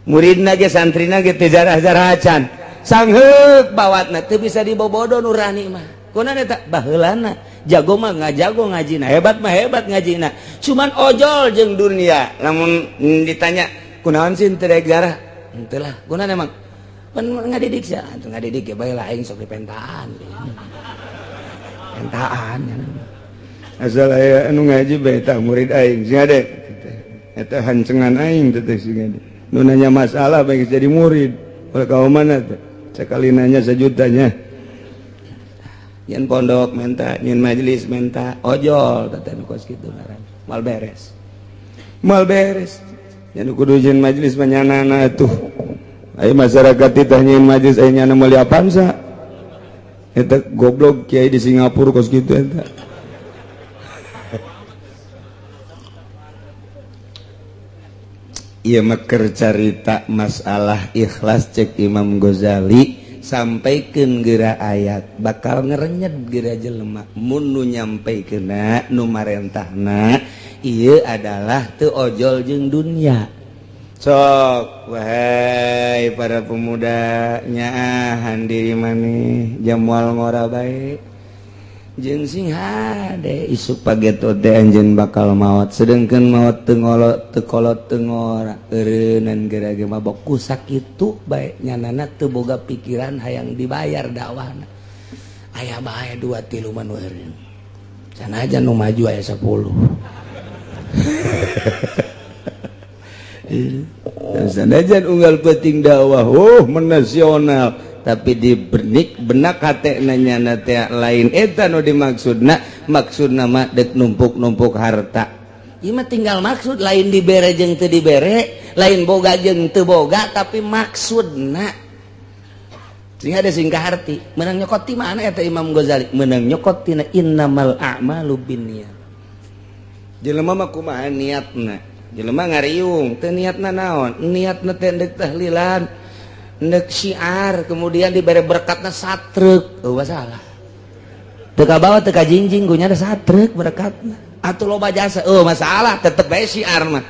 muridna ge, santrina ge teu jarah-jarah acan. Sangheuk bawatna, teu bisa dibobodo nurani mah. Kunaon eta? Baheulana jago mah ngajago ngajina, hebat mah hebat ngajina, cuman ojol jeung dunia. Lamun ditanya, kunaon sih teu daek jarah? Henteu lah. Kunaon emang? Pan ngadidik sia atuh, ngadidik ya bae lah, aing sok dipentaan pentaan. Asal aya anu ngaji bae, tah murid aing sing ade eta, hancengan aing teh sing ade nu nanya masalah bae jadi murid. Kalau kau mana teh sekali nanya sejutanya. Nyen pondok menta, nyen majelis menta, ojol teh nu kos kitu ngaran. Mal beres, mal beres. Nya kudu nyen majelis manyanana tuh. Ayo masyarakat titah nyen majelis, aya nyana meuli Avanza. Eta goblok kiai di Singapura kos kitu eta. Ieu mah keur carita masalah ikhlas. Cek Imam Ghazali, sampaikan geura ayat, bakal ngerenyet geura jelema mun nu nyampaikeunna, nu marentahna ieu adalah teu ojol jeung dunia. Sok wahai para pemuda, nyaahan diri maneh, jamual ngora bae jeung sing hade. Isuk pageto teh anjeun bakal maot, sedengkeun maot teu ngolot, teu kolot, teu ngora, eureunnan geura ge mabok. Ku sakitu bae nyanana teu boga pikiran hayang dibayar dakwahna. Aya bae dua tilu mah nu eureun, sanajan nu maju aya 10. Sanajan unggal penting dakwah, oh, menasional, tapi di benik benak hate nanya teh lain eta nu dimaksudna. Maksudna mah dek numpuk-numpuk harta. Ieu mah tinggal maksud, lain dibere jeung teu dibere, lain boga jeung teu boga, tapi maksudna sehingga ada singkah arti. Menang nyokot ti mana eta Imam Ghazali? Menang nyokot tina innamal a'malu binniyat. Jelema mah kumaha niatna. Jelema ngariung teu niatna naon? Niatna teh deuk tahlilan, ndek syiar, kemudian diberi berkatna satrek, oh masalah teu kabawa, teu kajingjing gunya ada satrek berkatna atuh loba jasa, oh masalah, tetep bae syiar mah.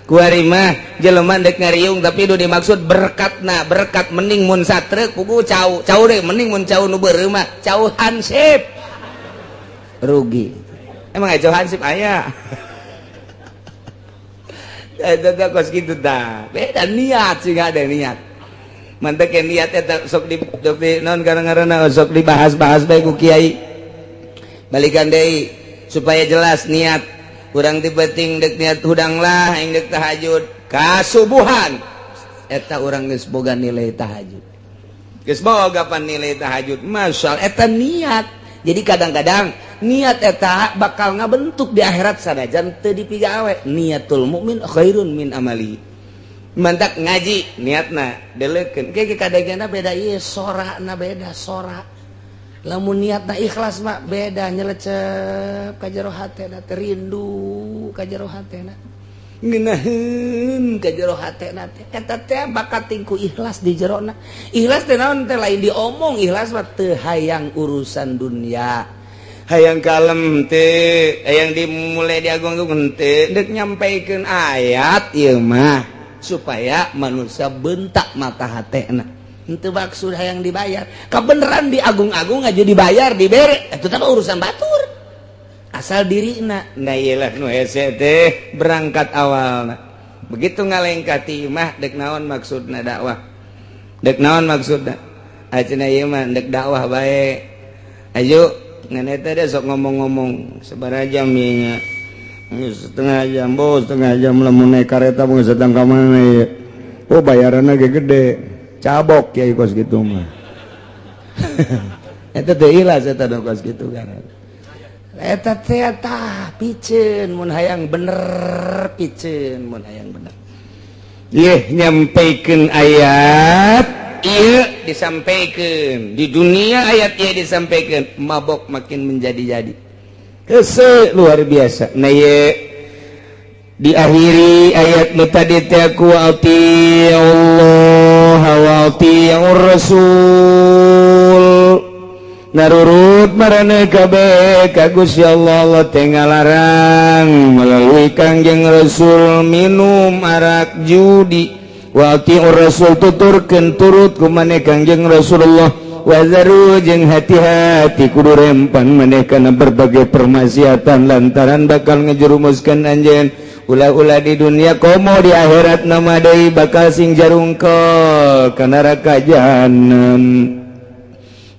Kuari mah jelema ndek ngariung tapi nu dimaksud berkatna berkat, mending mun satrek pugu cau cau deh, mending mun cau nu beureum mah cau hansip rugi. Emang aya cau hansip? Aya eta kos kitu tah. Beda niat sih, ada niat mantek niat eta sok di non kadang-kadang sok dibahas-bahas bae ku kiai. Balikan deui supaya jelas niat. Kurang ti penting dek niat hudang lah aing dek tahajud kasubuhan, eta urang geus boga nilai tahajud, geus boga pan nilai tahajud, masyaallah. Eta niat. Jadi kadang-kadang niat eta bakal ngabentuk di akhirat sanajan teu dipigawe. Niatul mukmin khairun min amali. Mantak ngaji niatna deleukeun ke kadangna beda, ieu sorana beda sora. Lamun niatna ikhlas mah beda, nyelecep ka jero hatena teh, rindu ka jero hatena, ngeunaheun ka jero hatena teh. Eta teh bakat tingku ikhlas di jerona. Ikhlas teh naon teh? Lain diomong. Ikhlas mah teu hayang urusan dunia. Hayang kalem teu, hayang dimulai diagung-agung teu, dek nyampaikeun ayat ieu mah supaya manusia bentak mata hatena. Henteu maksud hayang dibayar. Kabeneran diagung-agung aja dibayar, dibere, itu teh urusan batur. Asal dirina. Nah ieu nu hese teh berangkat awalna. Begitu ngalengkah ti imah, dek naon maksudna dakwah? Dek naon maksudna? Acenah ieu mah dek dakwah bae. Ayo ngan eta teh sok ngomong-ngomong sabaraha jam ieu nya? Setengah jam, bos, setengah jam lamun naik kareta mun sedang ka mana ieu? Oh, bayaranna ge gede. Cabok kiai kos kitu mah. Eta teh ilas eta kos kitu kan. Eta teh tah piceun mun hayang bener, piceun mun hayang bener. Yeh, nyampaikeun ayat ieu disampaikan di dunia, ayat ieu disampaikan, mabok makin menjadi-jadi. Hese luar biasa. Nah, ieu diakhiri ayat nu tadi teh ku Allah wa atiur rasul, narurut marane kabeh ka Gusti Allah. Allah teh ngalarang melalui Kangjeng Rasul minum arak, judi. Wa atiur rasul, tuturkeun turut ku maneh Kangjeng Rasulullah. Wazaru, jeung hati-hati, kudu rempan maneh kana berbagai permaksiatan lantaran bakal ngejerumuskan anjeun ulah-ulah di dunia komo di akhirat nama deui bakal sing jarungkol ka neraka jahanam.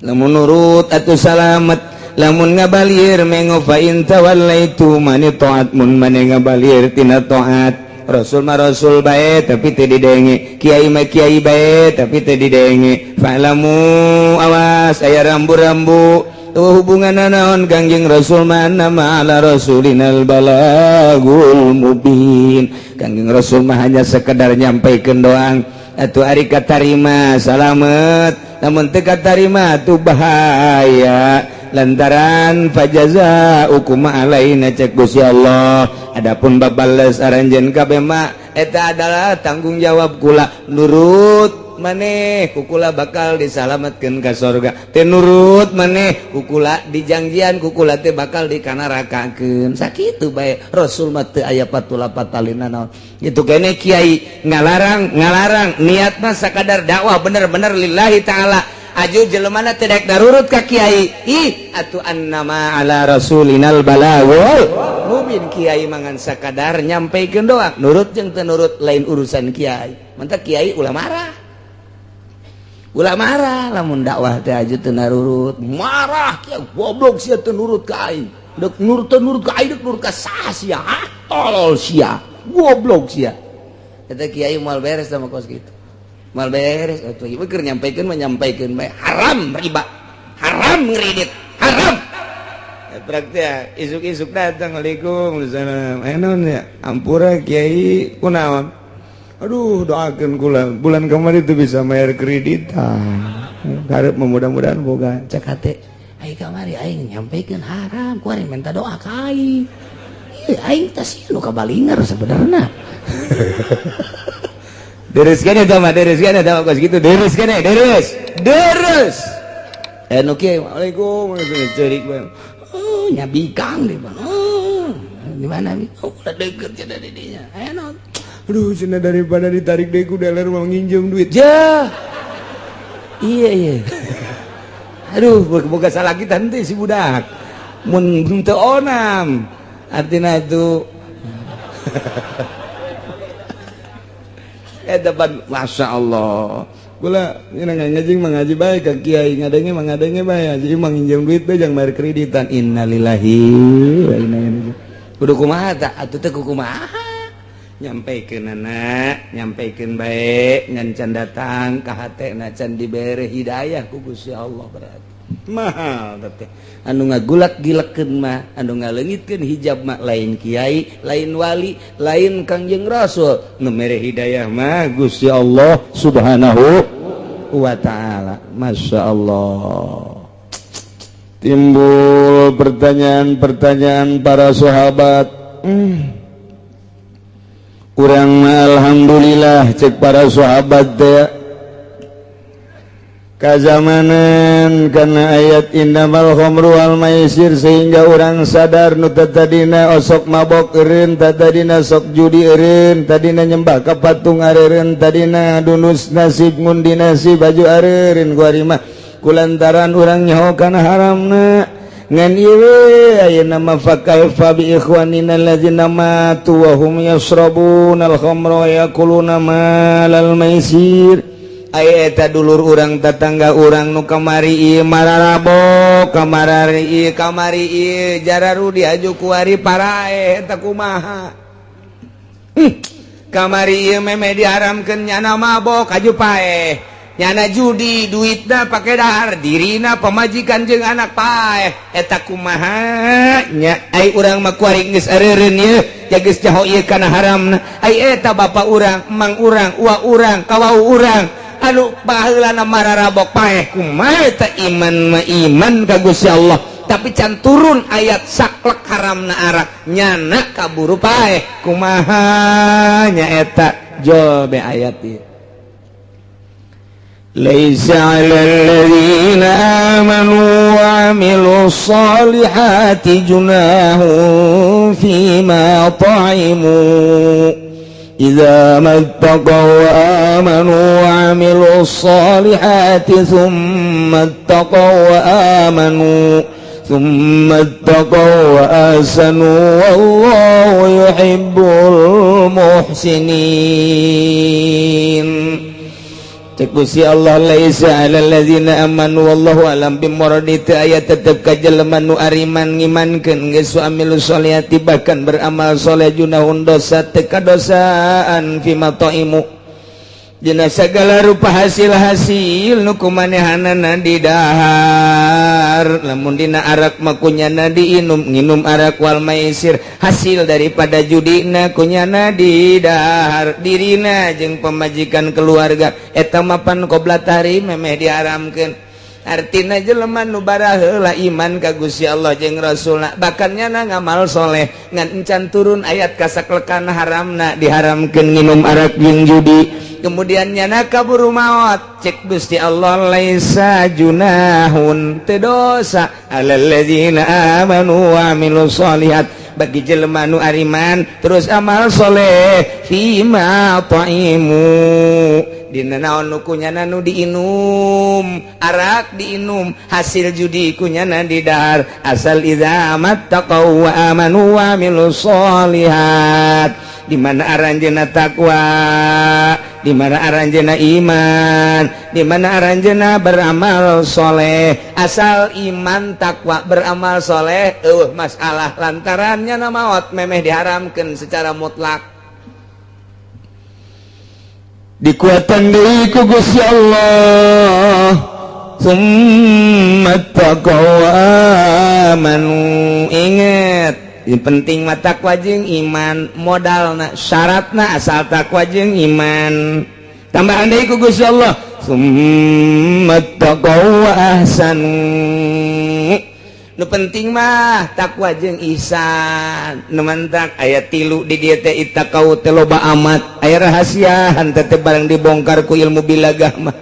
Lamun nurut atuh salamet, lamun ngabalir mengo. Fa in tawallaitu mani taat, mun mane ngabalir tina taat Rasul mah, Rasul bae tapi teu didenge, kiai mah kiai bae tapi teu didenge, fa'lamu, awas aya rambu-rambu tuh hubungan naon Kangjeng Rasul mah, nama ala rasulinal balagul mubin. Kangjeng Rasul mah hanya sekedar nyampaikeun doang. Atuh ari katarima salamet, namun teu katarima tuh bahaya lantaran fajaza hukum alaina cek Gusti Allah. Adapun babales aranjeun kabeh mah eta adalah tanggung jawab kula. Nurut maneh, kukula bakal disalamatkeun ka sorga. Teu nurut maneh, kukula dijangjian kukula teh bakal dikanarakakeun. Sakitu bae, Rasul mah teu aya patula patalina naon gitu. Kene kiai ngalarang ngalarang, niat mah sakadar dakwah bener-bener lillahi ta'ala. Aju jelemana teu daek darurut ka kiai, ih atuh annama ala rasulinal balagul mubin. Kiai mangan sakadar nyampaikeun doang, nurut jeung teu nurut lain urusan kiai. Mantap, kiai ulah marah, ulah marah lamun dakwah teh aju teu narurut. Marah kiai, goblok sia, teu nurut ka aing. Dek nurut, teu nurut ka aing, dek nurut ka saha sia? Ah, tolol sia, goblok sia. Eta kiai moal beres sama kos kitu, moal beres atuh. Ieu keur nyampaikeun mah nyampaikeun bae, haram riba, haram ngredit, haram. Praktek isuk-isuk datang, "Assalamualaikum." "Salam." "Eh, naon ya?" "Ampura kiai." "Kunaon?" "Aduh, doakan kula, bulan kemarin itu bisa bayar kreditan, harap mudah-mudahan boga." Cek hate aing kamari aing nyampaikeun haram, ku aing minta doa ka aing. Ieu aing teh sih nu kabalinger sebenarnya. Deres kan eta mah, deres kan eta mah kos kitu, deres kan, deres deres. Eh, nu kieu, "Waalaikum," ceurik bae. Oh, nyabikang di mana? Oh, di mana? Oh, udah deket cenah di dinya. Aya naon? "Aduh," cenah, "daripada ditarik deui ku dealer mau nginjem duit." Ja. Iya. Aduh, boga salah kita henteu si budak. Mun teu onam. Artina itu eta pan Masya Allah. Kula ini ngaji mengaji bae ka kiai, ngadenge mengadenge bae, jadi manginjem duit bae jang bayar kreditan. Innalillahi wa inna ilaihi raji'un. Kudu kumaha tah atuh teh? Kumaha nyampaikeun anak, nyampaikeun bae, ngan can datang ka hatena, can dibere hidayah ku Gusti Allah. Berarti mahal teh anu ngagulak gilekeun mah, anu ngaleungitkeun hijab mah lain kiai, lain wali, lain Kangjeng Rasul. Nu mere hidayah mah Gusti Allah Subhanahu wa Ta'ala. Masya Allah, timbul pertanyaan-pertanyaan para sahabat. Kurang, alhamdulillah, cek para sahabat teh. Kazamanan karena ayat innamal khamru wal maisir, sehingga orang sadar nu tadina osok mabok eureun, tadina sok judi eureun, tadina nyembah ka patung areureun, tadina dunus nasib, ngundi nasib baju areureun kuari mah kulantaran urang nyaho kana haramna. Ngan ieu ayeuna mah fakaifa bi ikhwanina alladzina matu wa hum yashrabuna al-khamra wa yakuluna malal maisir. Aya eta dulur urang, tetangga urang nu kamari ieu mararabok, kamari ieu, kamari ieu jararudi, aju kuari paraeh. Eta kumaha? Kamari ieu meme diharamkeun, nyana mabok aju paeh, nyana judi, duitna pake dahar, dirina, pamajikan jeung anak paeh. Eta kumaha nya? Ai urang mah kuari geus areureun ieu ya, geus nyaho ieu kana haramna. Ai eta bapak urang, emang urang, uwa urang, kawau urang anu baheulana mararabok paeh, kumaha eta? Iman mah iman ka Gusti Allah, tapi can turun ayat saklek haramna arak, nyana kaburu paeh, kumaha nya eta? Jol be ayat ieu. ليس على الذين آمنوا وعملوا الصالحات جناح فيما طعموا إذا ما اتقوا وآمنوا وعملوا الصالحات ثم اتقوا وآمنوا ثم اتقوا وأحسنوا والله يحب المحسنين. Cek Gusti Allah, laisa 'alal ladzina amanu, wallahu alam bimuradi. Teu aya tetep ka jelema nu ariman, ngimankeun geus, amilu sholihati, bahkan beramal soleh, junahun dosa, teu kadosaan, fima thaimu dina segala rupa hasil-hasil nu kumanehanana didahar. Lamun dina arak mah kunyana diinum, nginum arak, wal maisir, hasil daripada judina kunyana didahar, dirina jeung pemajikan, keluarga. Eta mapan qobla tahrim, memeh diharamkeun. Artina jelema nu baraheula iman ka Gusti Allah jeung Rasulna, bahkan nyana ngamal soleh, ngan encan turun ayat kasaklekan haramna, diharamkeun nginum arak jeung judi, kemudian nyana kaburu maot, cek Gusti Allah, laisa junahun, teu dosa, alal ladzina amanu wa amilus solihat, bagi jelema nu ariman terus amal soleh, fima thaimu, dina naon nu kunyana nu diinum, arak diinum, hasil judi kunyana didahar, asal idza mattaqau wa amanu wa amilus solihat. Di mana aranjeuna takwa, di mana aranjeuna iman, di mana aranjeuna beramal soleh. Asal iman, takwa, beramal soleh, masalah lantarannya na maot memeh diharamkan secara mutlak. Dikuatan deui ku Gusti Allah, summa taqaw amanu. Inget, yang penting mah takwa jeung iman modalna, syaratna asal takwa jeung iman. Tambahan deui ku Gusti Allah, summa taqaw wa ahsanu. Nu penting mah takwa jeung ihsan. Nu mantak aya tilu di dieu teh. Ittaqau teh loba amat, aya rahasiaan teh barang dibongkar ku ilmu bilagah mah.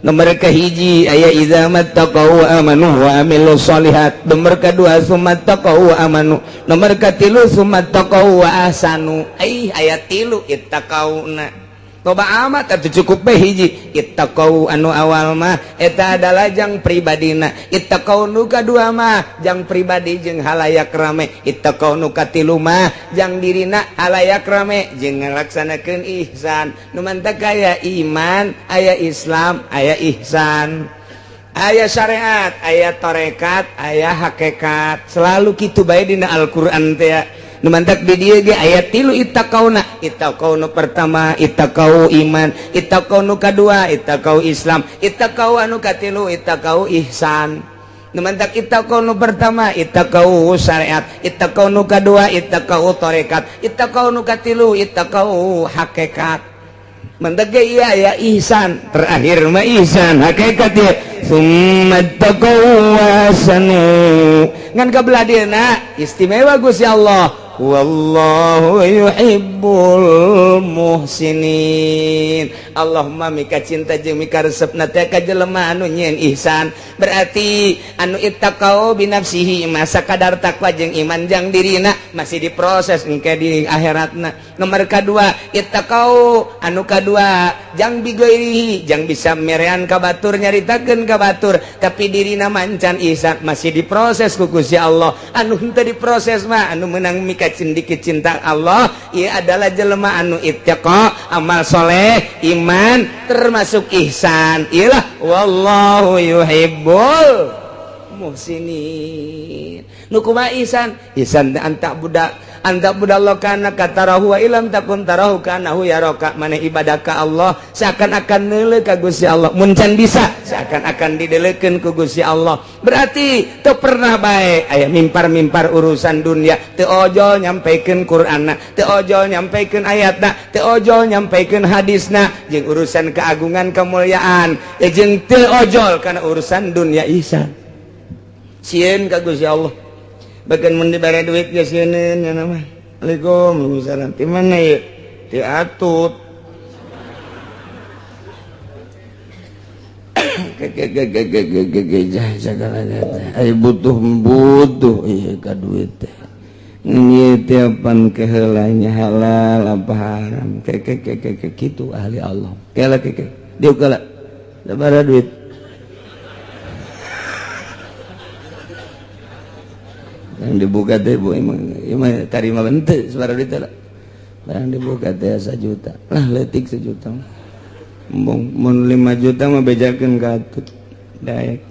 Nomor kahiji aya idza mattaqau wa amanu wa amilus solihat, nomor kedua summa taqau wa amanu, nomor katilu summa taqau wa ahsanu. Ai aya tilu ittaqauna, loba amat atuh. Cukup bae hiji ittaqau. Anu awal mah eta adalah jang pribadina, ittaqau nu kadua mah jang pribadi jeung halayak rame, ittaqau nu katilu mah jang dirina, halayak rame jeung ngalaksanakeun ihsan. Nu mantak aya iman, aya Islam, aya ihsan, aya syariat, aya tarekat, aya hakikat. Selalu kitu bae dina Al-Qur'an teh. Nu mantak di dieu ge aya tilu ittaqauna. Ittaqau nu pertama ittaqau iman, ittaqau nu kadua ittaqau Islam, ittaqau anu katilu ittaqau ihsan. Nu mantak ittaqau nu pertama ittaqau syariat, ittaqau nu kadua ittaqau tarekat, ittaqau nu katilu ittaqau hakikat. Mantak ge iya ya ihsan, terakhir mah ihsan hakikat ya, summa taqau wa ahsanu. Ngan kabelah dieuna istimewa Gusti Allah. Wallahu yuhibbul muhsinin. Allahumma mika cinta jeung mika resepna teh ka jelema anu nyieun ihsan. Berarti anu ittaqau binafsihi masa kadar takwa jeung iman jang dirina masih diproses engke di akhiratna. Nomor kadua ittaqau anu kadua jang bigoirihi, jang bisa merean ka batur, nyaritakeun ka batur, tapi dirina mancan ihsan, masih diproses ku Gusti Allah. Anu henteu diproses mah anu menang mika cindiki cinta Allah ia adalah jelema anu ittaqa, amal soleh, iman, termasuk ihsan. Iyalah wallahu yuhibbul muhsinin. Nu kumaha ihsan? Ihsan anta budak anta budallah kana katarahu wa ilam takun tarahu kanahu yaraka. Maneh ibadah ka Allah seakan-akan neuleuh ka Gusti Allah, mun can bisa seakan-akan didelekeun ku Gusti Allah. Berarti teu pernah bae aya mimpar-mimpar urusan dunia, teu ojol nyampaikan Qur'anna, teu ojol nyampaikan ayatna, teu ojol nyampaikan hadisna jeung urusan keagungan kemuliaan, jeung teu ojol kana urusan dunia. Ihsan sieun ka Gusti Allah, bahkan mun dibere duit ge sieun nya nama. Assalamualaikum. Waalaikumsalam. Di mana ya? Di Atut. Butuh butuh iya ka duit teh. Ieu teh pan keheulanya halal apa haram. Ke ke ke ke kitu ahli Allah. Kela ke ke. Dieu kala. Sabaraha duit? Yang dibuka teh bu emang emang tarima bente sabaraha duit teh lah. Barang dibuka teh 1 juta. Lah leutik 1 juta. Embung mun 5 juta mah bejakeun ka Atut. Daek.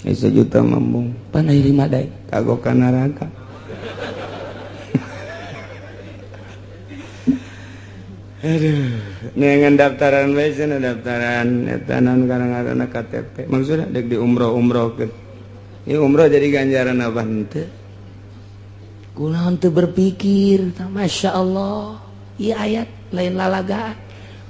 1 juta mah embung. Pan aya 5 daek kagok ka neraka. Aduh, neangan daftaran bae cenah, daftaran eta naon ngaranna KTP. Maksudna deuk di umroh-umrohkeun. Ieu umroh jadi ganjaran apa henteu? Kunaon teu berpikir, Masya Allah, ieu ayat lain lalagaan.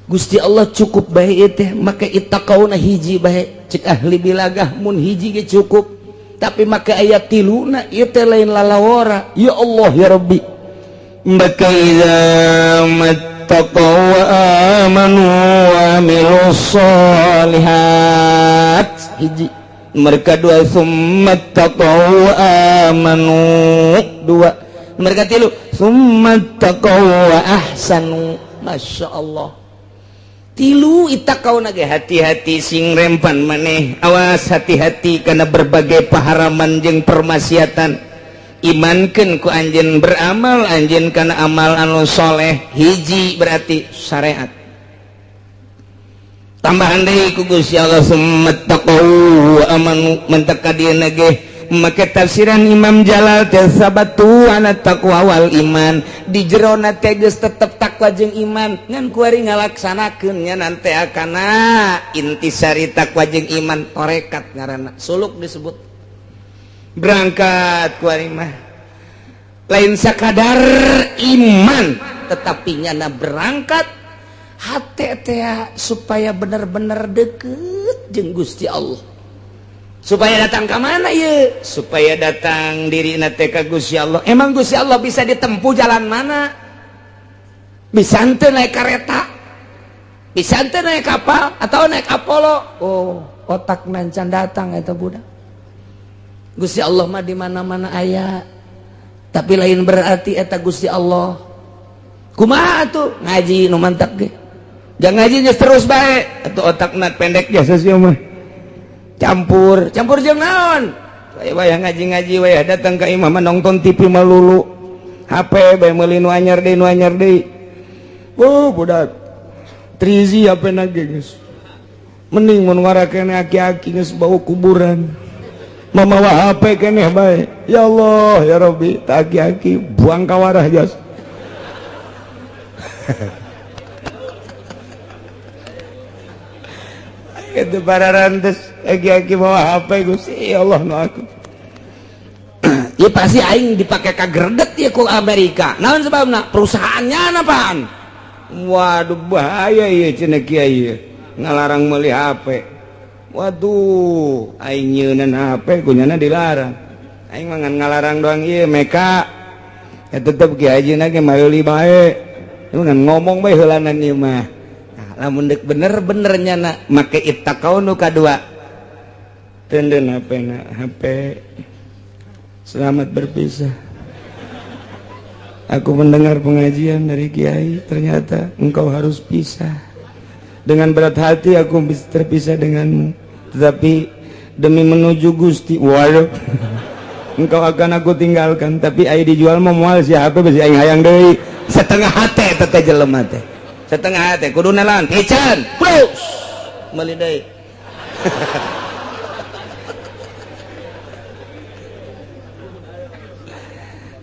Gusti Allah cukup bae ieu teh, make ittaqauna hiji bae. Cek ahli bilagah mun hiji ge cukup. Tapi make ayat tiluna ieu teh lain lalawara. Ya Allah ya Rabbi. Maka idza mattaqaw wa amanu wa amilus solihat hiji. Mereka dua summa taqaw wa amanu dua. Mereka tilu summa taqaw wa ahsanu. Masya Allah. Tilu ittaqauna ge hati-hati sing rempan maneh, awas hati-hati karena berbagai paharaman jeung permaksiatan. Imankeun ku anjeun, beramal anjeun kana amal anu soleh hiji berarti syariat. Tambahan deui ku Gusti Allah summa taqaw wa amanu mentaka dieuna ge make tafsiran Imam Jalal teh sabatu ana taqwa wal iman di jerona teh geus tetep takwa jeung iman ngan kuari ngalaksanakeun nya nanti akana intisari takwa jeung iman torekat ngaranna suluk disebut. Berangkat kuari mah lain sakadar iman tetapi nyana berangkat hate teh supaya bener-bener deket jeung Gusti Allah. Supaya datang ke mana ye? Supaya datang diri teh ka Gusti Allah. Emang Gusti Allah bisa ditempuh jalan mana? Bisa henteu naik kereta? Bisa henteu naik kapal atau naik Apollo? Oh, otak nancan datang eta budak. Gusti Allah mah di mana-mana aya. Tapi lain berarti eta Gusti Allah. Kumaha tuh ngaji nu mantap ge. Jangan ngaji geus terus bae atuh otakna pendek jasa sia mah. Campur, campur jeung naon? Wayah ngaji-ngaji wayah datang ka imah mah nonton TV melulu. HP bae meuli nu anyar deui nu anyar deui. Oh, budak. Trizi HP na ge geus. Mending mun ngarakene aki-aki geus bau kuburan. Mamawa HP keneh bae. Ya Allah, ya Rabbi, tak aki-aki buang kawarah jas. Itu para rantes aki-aki bawa HP Gusti ya Allah nu aku. Ya pasti aing dipake ka greget ya ku Amerika. Naon sebabna? Perusahaannya apaan? Waduh bahaya ieu cenah kiai ngalarang meuli HP. Waduh, aing nyeunan HP kunyana dilarang. Aing mah ngan ngalarang doang ieu meka. Ya tetep kiai haji ge meuli bae. Ngan ngomong bae heulanan ieu mah. Nah, lamun deuk bener-bener nyana make ittaqau nu kadua. Tenden HP na HP. Selamat berpisah. Aku mendengar pengajian dari kiai, ternyata engkau harus pisah. Dengan berat hati aku terpisah denganmu. Tetapi demi menuju Gusti, waduh. Engkau akan aku tinggalkan, tapi aing dijual mah moal si HP besi aing hayang deui. Setengah hate eta teh jelema teh. Setengah hate kudu nalan, pican, plus meuli deui.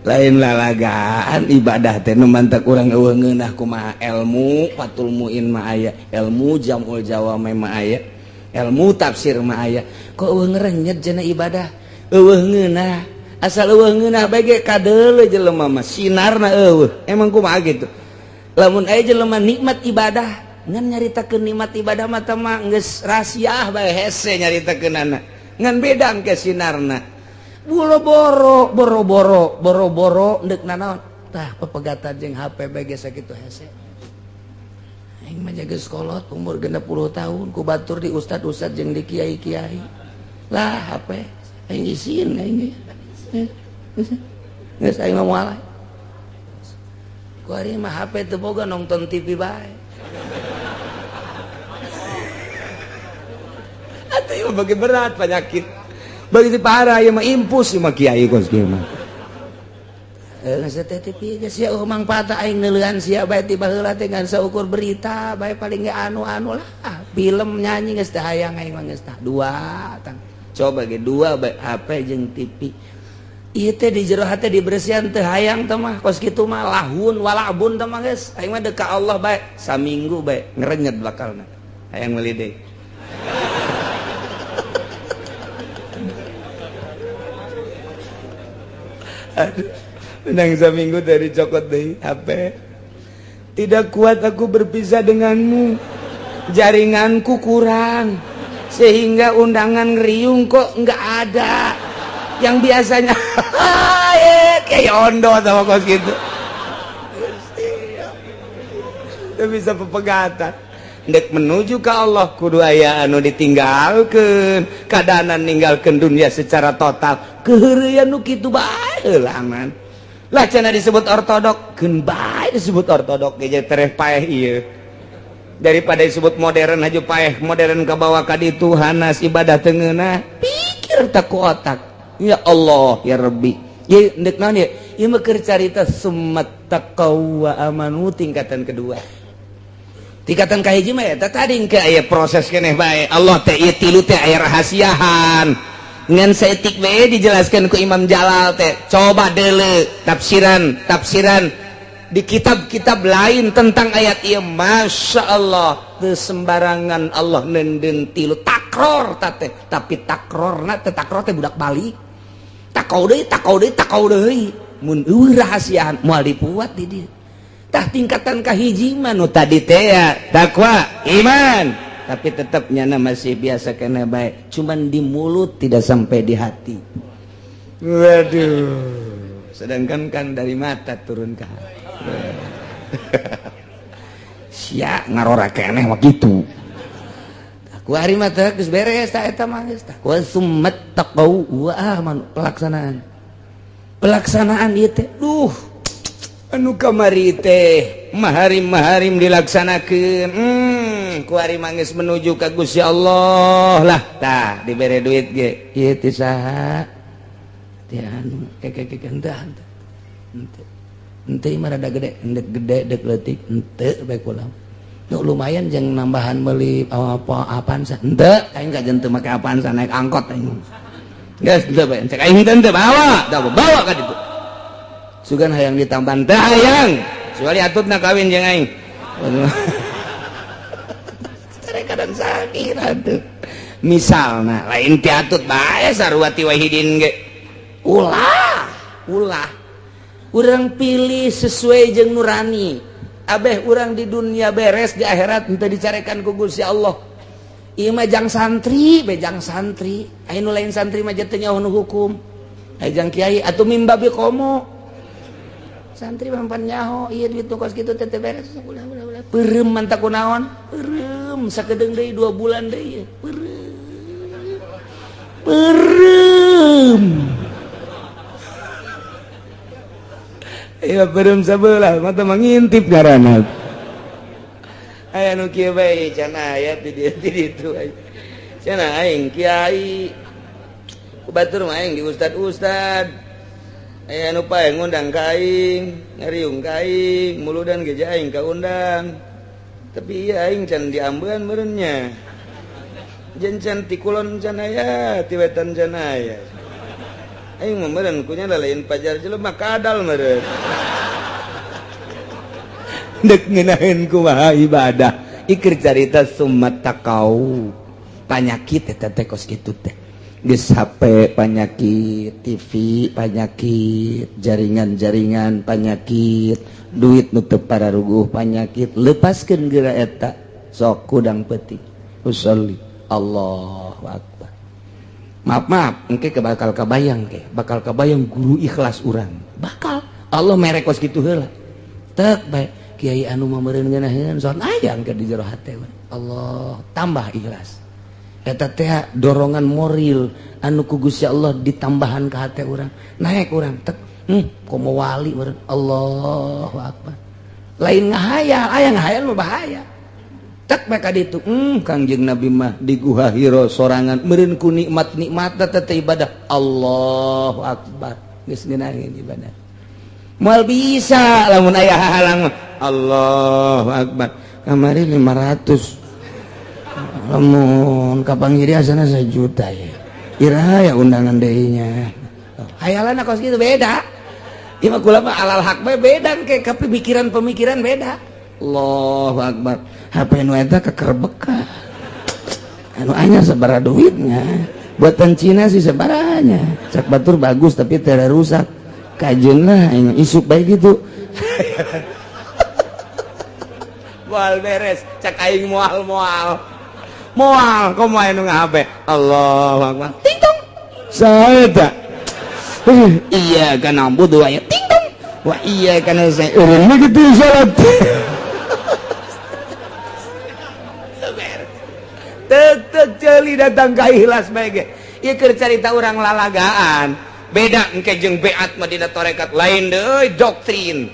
Lain lalagaan ibadah teh nu mantak urang eueuh ngeunah kumaha ilmu Fathul Muin mah aya, ilmu Jamul Jawami mah aya, ilmu tafsir mah aya. Kok eueuh ngerenyet cenah ibadah? Eueuh ngeunah. Asal eueuh ngeunah bae ge kadeuleu jelema mah sinarna eueuh. Emang kumaha gitu? Lamun aya jelema nikmat ibadah, ngan nyaritakeun nikmat ibadah mah teh mah geus rahasiah bae hese nyaritakeunana. Ngan beda engke sinarna. Boro-boro, boro-boro, boro-boro ndek nanaon. Tah pepegatan jeung HP bae ge sakitu hese. Aing mah geus kolot umur 60 tahun ku batur di ustad-ustad jeung di kiai-kiai. Lah HP aing isin aing. Geus aing mah moal. Ku ari mah HP teu boga nonton TV bae. Atuh ieu bagi berat penyakit. Begitu parah ya mah impus mah kiai kos kieu mah. Geus teh TV geus sia mangfaat aing neuleuan sia bae ti baheula teh ngan saukur berita bae paling ge anu-anu lah. Film nyanyi geus teh hayang aing mah geus tah dua tang. Coba ge dua bae HP jeung TV. Ieu teh di jero hate dibersihan teh hayang teh mah kos kitu mah lahun walabun teh mah geus. Aing mah deuk ka Allah bae saminggu bae ngerenyet bakalna. Hayang meuli deui. Aduh, menang seminggu dari cokot deh HP. Tidak kuat aku berpisah denganmu. Jaringanku kurang sehingga undangan ngeriung kok nggak ada. Yang biasanya kayak ondo sama kos gitu. Itu bisa pepegatan. Ndek menuju ke Allah kudu aya anu ditinggalkeun, kadanan ninggalkeun dunia secara total. Keheureuyan nu kitu bae heulangan. Lah cenah disebut ortodok, keun bae disebut ortodok ge tereh paeh ieu. Daripada disebut modern aja paeh, modern kabawa ka ditu hanas ibadah teu ngeunah. Pikir tak ku otak. Ya Allah ya Rabbi. Ye ndek naon ye? Ieu mah keur carita summat taqaw wa amanu tingkatan kedua. Tingkatan kahiji mah eta tadi engke aya proses keneh bae. Allah teh ieu tilu teh aya rahasiahan. Ngan saeutik bae dijelaskeun ku Imam Jalal teh. Coba deuleu tafsiran, tafsiran di kitab-kitab lain tentang ayat ieu. Masya Allah, teu sembarangan Allah neundeun tilu takror ta teh, tapi takrorna teh takror teh budak balik. Takau deui, takau deui, takau deui. Mun eueuh rahasiaan moal dipuat di dieu. Tah tingkatan kahiji mah nu tadi teh ya takwa iman, tapi tetap nyana masih biasa kena baik, cuman di mulut tidak sampai di hati. Waduh, sedangkan kan dari mata turun ke hati. Sia ngarora keneh mah kitu. Ku ari mah teh geus beres ta eta mah geus tah. Wa summat taqau wa amanu, pelaksanaan. Pelaksanaan ieu teh duh anu kamari teh maharim-maharim dilaksanakeun. Ku ari mah geus menuju ka Gusti Allah lah tah dibere duit ge ieu teh saha? Teh anu keke henteu henteu. Henteu mah rada gede, endek gede dek leutik henteu bae kula. Nu lumayan jeung nambahan meuli apa apaan sa henteu aing ka teu make apaan sa naik angkot aing. Geus henteu bae cek aing henteu bawa, da bawa ka ditu. Sugan hayang ditambahan teh hayang. Kecuali atutna kawin jeung aing. Kadang sakit atuh. Misalna lain ti atut bae sarua ti wahidin ge. Ulah, ulah. Urang pilih sesuai jeung nurani. Abeh urang di dunia beres, di akhirat henteu dicarekan ku Gusti Allah. Ieu mah jang santri, be jang santri. Aya nu lain santri mah teu nyaho nu hukum. Aya jang kiai atuh mimbabi komo. Santri mah pan nyaho ieu duit nu kos kitu teh teu beres, ulah ulah ulah. Peureum mantap kunaon? Peureum sakedeung deui 2 bulan deui. Peureum. Peureum. Iya peureum sabelah mata mangintip ngaranna. Aya nu kieu bae can aya di dieu di ditu. Cenah aing kiai. Ku batur mah aing di ustad-ustad. Aya nu pae ngundang ka aing, ngariung ka aing, muludan ge aing kaundang. Tapi ieu aing can diambean meureun nya. Jeung can ti kulon can aya, ti wetan can aya. Aing mah meureun kunya lain pajar jelema kadal meureun. Dek ngeunaheun kumaha ibadah. Ikir carita summat taqau. Panyakit eta teh kos kitu teh. Geus HP panyakit, TV panyakit, jaringan-jaringan panyakit, duit nu teu pararuguh panyakit, lepaskeun geura eta sok kudang peuting. Usolli Allahu akbar. Maaf maaf, engke bakal kabayang ke, bakal kabayang guru ikhlas urang. Bakal Allah mere kos kitu heula. Tek bae kiai anu mah meureun ngeunaheun son aya engke di jero hate. Allah tambah ikhlas. Eta teh dorongan moral anu ku Gusti Allah ditambahan ka hate urang, naik urang tek komo wali meureun. Allahu akbar. Lain ngahayal, aya ngahayal mah bahaya. Tek bae ka ditu, Kangjeng Nabi mah di Guha Hira sorangan meureun ku nikmat-nikmat teh ibadah. Allahu akbar. Geus ngeunaheun ibadah. Moal bisa lamun aya hahalang. Allahu akbar. Kamari 500. Lamun kapanggih asana 1 juta ya. Iraha ya undangan deui nya. Hayalan kos kitu beda. Ieu mah kula mah alal hak bae beda ke pemikiran-pemikiran beda. Allahu akbar. HP nu eta kekerbeka. Anu anyar sabaraha duitnya. Buatan Cina sih sabarahanya. Cak batur bagus tapi teu rusak. Kajeun lah aing isuk bae gitu. Moal beres, cak aing moal-moal. Moal komo aya nu ngahape. Allahu akbar. Ting tong. Saeta. Iya kana na'budu wa ting tong. Wa iya kana saya urang mah kitu salat. Tek tek ceuli datang ka ikhlas bae ge. Ieu keur carita urang lalagaan. Beda engke jeung beat mah dina tarekat lain deui doktrin.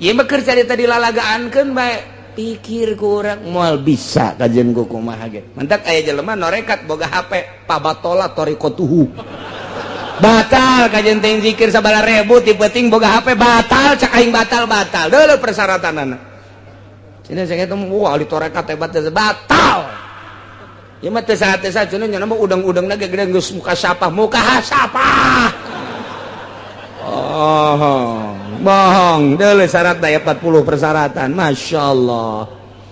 Ieu mah keur carita dilalagaankeun bae. Pikir kurang moal bisa kajian ku kumaha ge. Mantak aya jelema norekat boga HP pabatola torikotuhu. Batal kajian teh zikir sabala ribu ti peuting boga HP batal cak aing batal-batal. Deuleu persyaratanana. Cenah saya teh wah ahli torekat hebat batal. Ieu mah teu saha-saha cenah nya mah udang-udangna ge gede geus muka sapah, muka hasapah. Oh. Bohong, deuleu syarat daya 40 persyaratan. Masya Allah.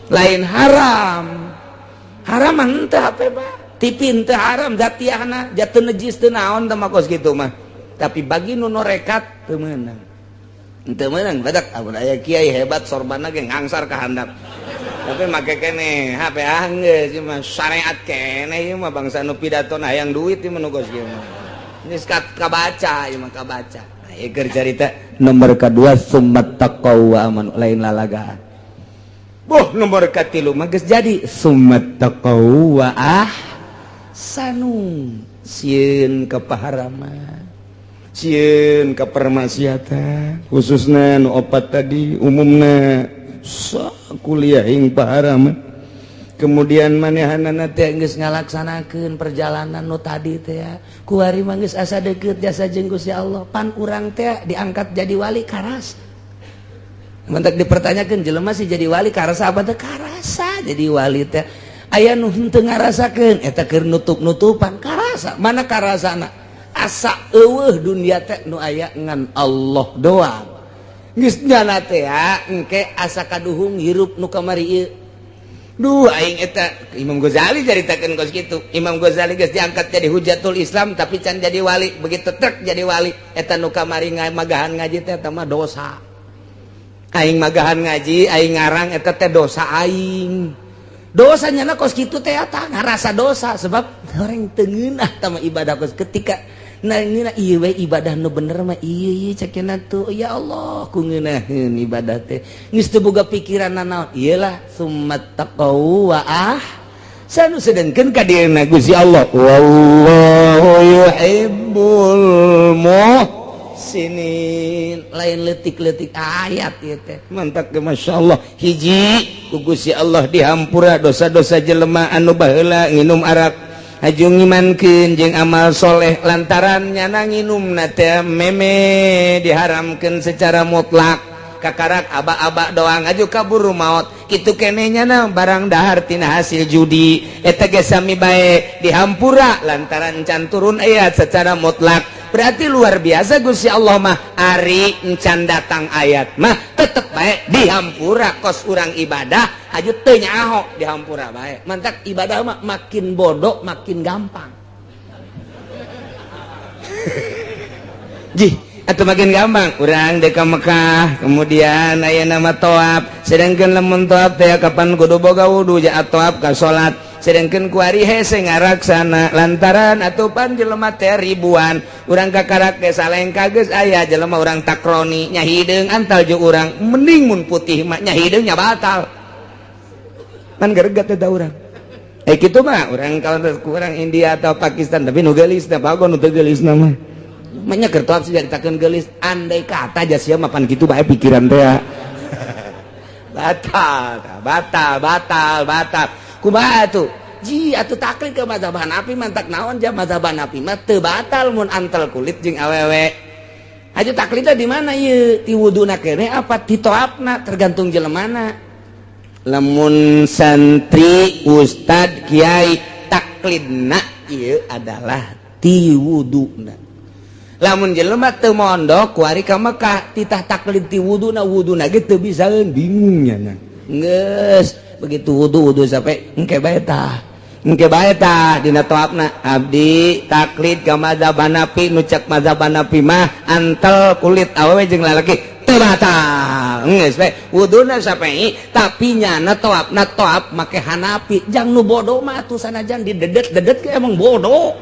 Lain haram. Haram mah henteu HP mah. TV henteu haram jatiahna, jatuh najis teu naon teh mah kos kitu mah. Tapi bagi nu norekat teu meunang. Henteu meunang badak amun aya kiai hebat sorbanna ge ngangsar ka handap. Tapi make keneh HP anggeus ieu mah syariat keneh ieu mah bangsa nu pidatona hayang duit ieu mah nu kos kieu mah. Geus kabaca ieu mah kabaca. Iker carita nomor kedua summat taqaw wa amanu lain lalagaan. Boh nomor katilu mah geus jadi summat taqaw wa ahsanu. Sieun ka paharaman, sieun ka permaksiatan, khususna nu opat tadi umumna sakuliah ing paharaman. Kemudian manehanana teh geus ngalaksanakeun perjalanan nu tadi teh kuari mah geus asa deukeut jasa jeung Gusti Allah. Pan urang teh diangkat jadi wali karasa. Mantak dipertanyakeun jelema sih jadi wali karasa apa teh karasa jadi wali teh. Aya nu henteu ngarasakeun eta keur nutup-nutupan karasa. Mana karasana? Asa eueuh dunia teh nu aya ngan Allah doang. Geus nyana teh engke asa kaduhung hirup nu kamari ieu. Duh aing eta Imam Ghazali caritakeun kos kitu. Imam Ghazali geus diangkat jadi hujatul Islam tapi can jadi wali. Begitu trek jadi wali eta nu kamari magahan ngaji teh eta mah dosa. Aing magahan ngaji, aing ngarang eta teh dosa aing. Dosa nyana kos kitu teh eta ngarasa dosa sebab orang teu ngeunah tah mah ibadah kos ketika Nah ini ieu we ibadah nu bener mah ieu ieu cek tuh ya Allah ku ngeunaheun ibadah teh geus teu boga pikiran nanaon ieu lah summattaqau wa ahsanu sedengkeun ka dieuna Gusti Allah wallahu yuhibbul muhsinin lain leutik-leutik ayat ieu teh mantap ke Masya Allah hiji ku Gusti Allah dihampura dosa-dosa jelema anu baheula nginum arak haju ngimankeun jeung amal soleh lantaran nyana nginumna teh meme diharamkeun secara mutlak kakarak aba-aba doang aju kaburu maut kitu keneh nyana barang dahar tina hasil judi eta ge sami bae dihampura lantaran can turun ayat secara mutlak. Berarti luar biasa Gusti Allah mah ari encan datang ayat mah tetep bae dihampura kos urang ibadah aju teu nyaho dihampura bae. Mantak ibadah mah makin bodoh makin gampang. Jih atau makin gampang urang dek ka Mekah kemudian aya nama toab sedangkan lamun toab teh kapan kudu boga wudu ja toab ka salat sedangkan kuari hese ngaraksana lantaran atupan jelema teh ribuan urang kakarak ge salengka geus aya jelema urang takroni nya hideung antal jeung urang mending mun putih mah nya hideung nya batal pan geregat eta urang kitu mah urang kalau kurang India atau Pakistan tapi nu geulis teh bagon nu teu geulis mah manya keur toab sih caritakeun geulis andai kata aja sia mah pan kitu bae pikiran teh batal batal batal batal kumaha tuh ji atuh taklid ke mazhab Hanafi mantak naon ja mazhab Hanafi mah teu batal mun antel kulit jeung awewe aja taklidna di mana ieu ti wuduna keneh apa ti toabna tergantung jelemana lamun santri ustad kiai taklidna ieu adalah ti wuduna lamun jelema teu mondok kuari ka Mekah titah taklid ti wuduna wuduna ge teu bisaeun bingung nya geus begitu wudu wudu sampai engke bae tah engke bae tah dina toabna abdi taklid ka mazhab Hanafi nu cek mazhab Hanafi mah antel kulit awewe jeung lalaki teu batal geus we wuduna sampai tapi nyana toabna toab make Hanafi jang nu bodoh mah atuh sanajan didedet-dedet ge emang bodoh.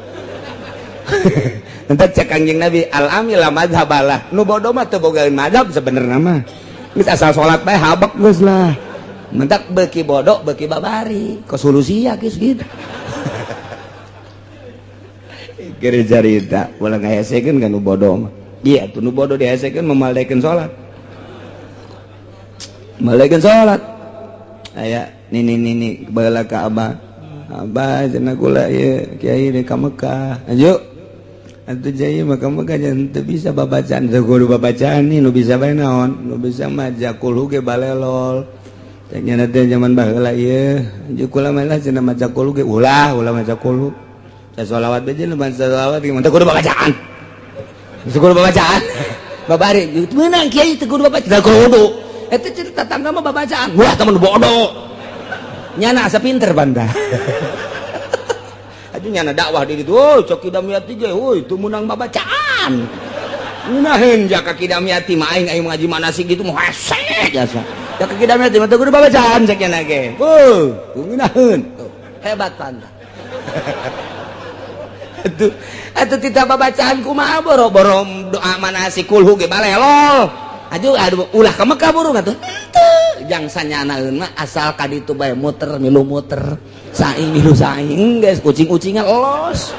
Entar cek Kanjeng Nabi al-amil la mazhabalah nu bodoh mah teu bogaeun mazhab sebenarnya mah geus asal salat bae habek geus lah mentak beuki bodoh beuki babari ke solusi ya geus gitu. Keur carita ulah ngahesekeun ka nu bodoh mah iya tuh nu bodoh dihesekeun memalekeun salat malekeun salat aya nini nini baheula ka abah abah cenah kula ieu kiai di ka Mekah ayo atuh jaya maka maka jangan teu bisa babacaan teu kudu babacaan nih nu bisa bae naon nu bisa mah jakulhu ge balelol teh nya teh zaman baheula ieu anjuk kula mah lah cenah maca kulhu ge ulah ulah maca kulhu sholawat bae jeung sholawat ge teu kudu babacaan teu kudu babacaan babari meunang kiai teu kudu babacaan teu kudu eta cerita tetangga mah babacaan wah temen bodoh nyana asa pinter banda. Aduh nyana dakwah di ditu oh cok Kidamiati ge euy teu meunang babacaan ngeunaheun jaka Kidamiati mah aing aing ngaji manasik gitu mah hese jasa jaka Kidamiati mah teu kudu babacaan cek nyana ge heuh ngeunaheun hebat panda. Atuh atuh tita babacaan kumaha boro-boro doa manasik kulhu ge balelol aduh aduh ulah ka Mekah burung atuh teu jang sanyanaeun mah asal ka ditu bae muter milu muter saing milu saing geus kucing-kucingan los.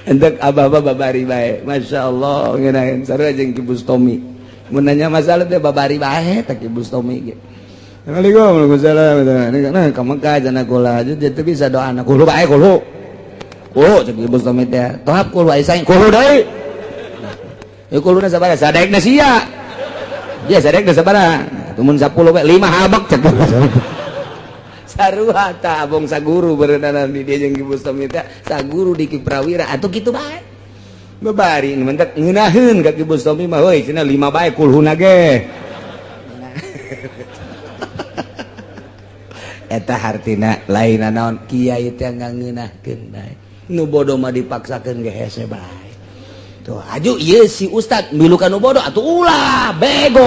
Entek abah-abah babari bae Masya Allah ngeunaheun sarua jeung Ki Bustomi mun nanya masalah teh babari bae teh Ki Bustomi ge. Assalamualaikum warahmatullahi wabarakatuh. Nah ka Mekah cenah kula teu bisa doana kulhu bae kulhu kulhu cek Ki Bustomi teh tohap kulhu aya saing kulhu deui ya kulhuna sabaraha sadaekna sia dia sadaekna sabaraha tumun 10 bae 5 habak cek sarua ta abong saguru berenang di dia jeung Ki Bustomi teh saguru di Ki Prawira atuh kitu bae babari mentak ngeunaheun ka Ki Bustomi mah heuy cenah 5 bae kulhuna ge eta hartina lain naon kiai teh ngangeunahkeun bae nu bodoh mah dipaksakeun ge hese bae tuh aju ieu si ustad milu ka nu bodoh atuh ulah bego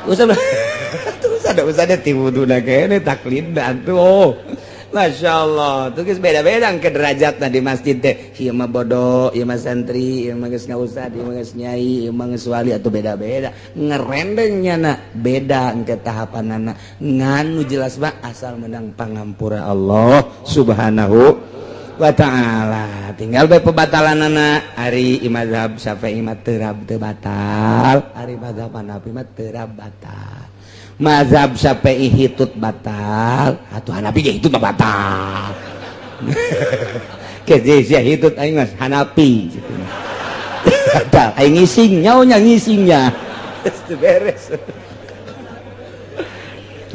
ustad tuh ustad ustad ti wuduna keneh taklidna atuh. Masya Allah, tuh geus beda-beda ke derajatna di masjid teh. Ieu mah bodoh, ieu mah santri, ieu mah geus ngaustad, ieu mah geus nyai, ieu mah geus wali atau beda-beda. Ngerendengnya na beda engke tahapanana. Ngan nu jelas mah asal menang pangampura Allah Subhanahu wa ta'ala. Tinggal bae pebatalanana ari mazhab Syafi'i mah terab teu batal, ari mazhab Hanafi mah terab batal. Mazhab Syafi'i hitut batal, atuh Hanafi ge hitut mah batal. Ke sia hitut aing mah Hanafi gitu. Batal, aing ngising nyaonya ngisingnya. Geus beres.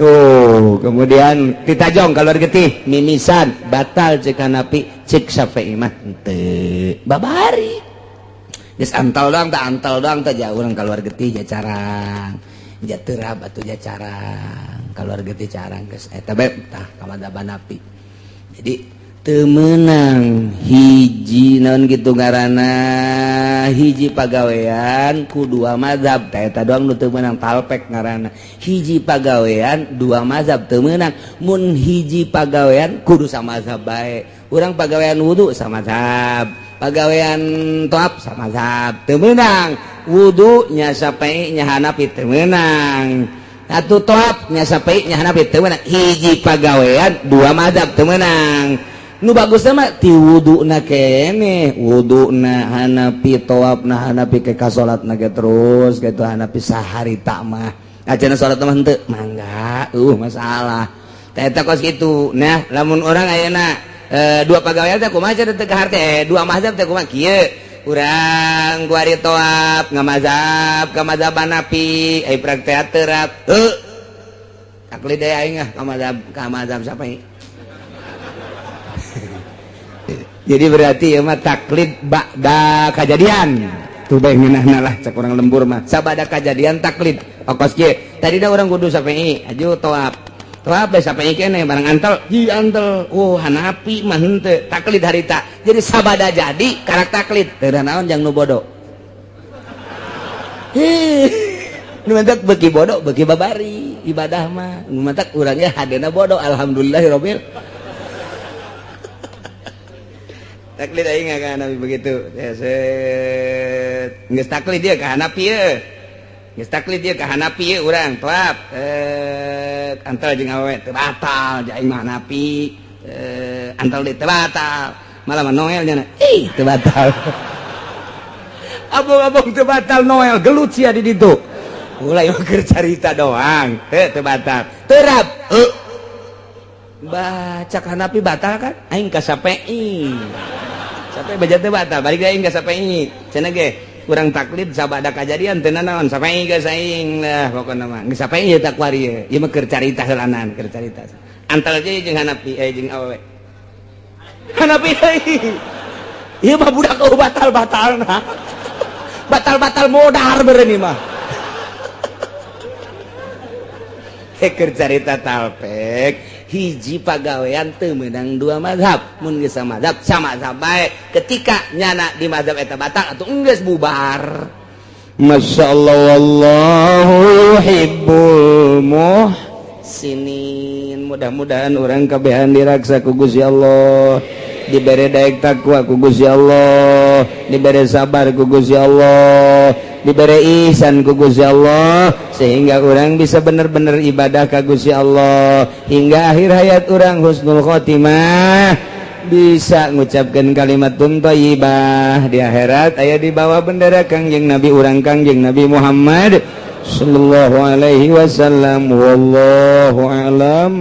Oh, kemudian ditajong keluar getih mimisan batal cek Hanafi, cek Syafi'i mah henteu. Babari. Geus antal doang tak antal doang teh jauh urang keluar getih ja carang. Ja terab atuh ja carang. Keluar getih carang geus eta bae tah ka mazhab Hanafi. Jadi teu meunang hiji naon kitu ngaranna hiji pagawean ku dua mazhab tah eta doang nu teu meunang talpek ngaranna. Hiji pagawean dua mazhab teu meunang. Mun hiji pagawean kudu samazhab bae. Urang pagawean wudu samazhab, pagawean toap samazhab teu meunang. Wudu nya Syafi'i nya Hanafi teu meunang. Atuh toap nya Syafi'i nya Hanafi teu meunang. Hiji pagawean dua mazhab teu meunang. Nu bagusna mah ti wuduna keneh, wuduna Hanafi, toapna Hanafi, ke ka salatna ge terus kitu Hanafi saharita mah. Acan salat mah henteu mangga, masalah. Tah eta kos kitu. Nah, lamun urang ayeuna dua pagawean teh kumaha cenah teu kaharte, dua mazhab teh kumaha kieu. Urang kuari toap ngamazhab ka mazhab Hanafi, ai praktek terap. Heuh. Taklid deui aing ah ka mazhab Syafi'i. Jadi berarti ya mah taklid ba'da kajadian. Tuh bae ngeunahna lah cek urang lembur mah. Sabada kajadian taklid. Okos kieu. Tadina urang kudu Syafi'i, aju toap. Toap bae Syafi'i keneh barang antel, ji antel. Oh, Hanafi mah henteu taklid harita. Jadi sabada jadi karak taklid. Teu naon jang nu bodoh. Hih. Nu mantak beuki bodoh beuki babari ibadah mah. Nu mantak urangnya hadena bodoh alhamdulillahirabbil. Taklid aing ka Hanafi begitu. Ya set. Geus taklid dia ka Hanafi ye. Geus taklid dia ka Hanafi ye urang toap. Antal jeung awewe teu batal, aing mah Hanafi. Antal deui teu batal. Malah mah Noel nya. Ih, teu batal. Abong-abong teu batal Noel gelut sia di ditu. Mulai keur carita doang, teu teu batal. Terap. Baca Hanafi batal kan? Aing ka Syafi'i. Sampai baca teu batal, balik aing ka Syafi'i. Cenah ge urang taklid sabada kajadian teu nanaon Syafi'i geus aing lah pokona mah. Geus Syafi'i ieu takwari ieu. Ieu mah keur carita heulanan, keur carita. Antal je jeung Hanafi jeung awewe. Hanafi deui. Ieu mah budak eueuh batal-batalna. Batal-batal modar beureun ieu mah. Keur carita talpek. Hiji pagawean teu meunang dua mazhab. Mun geus samazhab samazhab bae. Ketika nyana di mazhab eta batal atuh enggeus bubar. Masyaallah wallahu yuhibbul muhsinin. Mudah-mudahan urang kabehan diraksa ku Gusti Allah, dibere daek takwa ku Gusti Allah, dibere sabar ku Gusti Allah, dibere ihsan ku Gusti Allah, sehingga orang bisa bener-bener ibadah ka Gusti Allah hingga akhir hayat orang husnul khotimah, bisa ngucapkan kalimat thayyibah di akhirat aya di bawah bendera Kangjeng Nabi urang Kangjeng Nabi Muhammad sallallahu alaihi wasallam. Wallahu a'lam.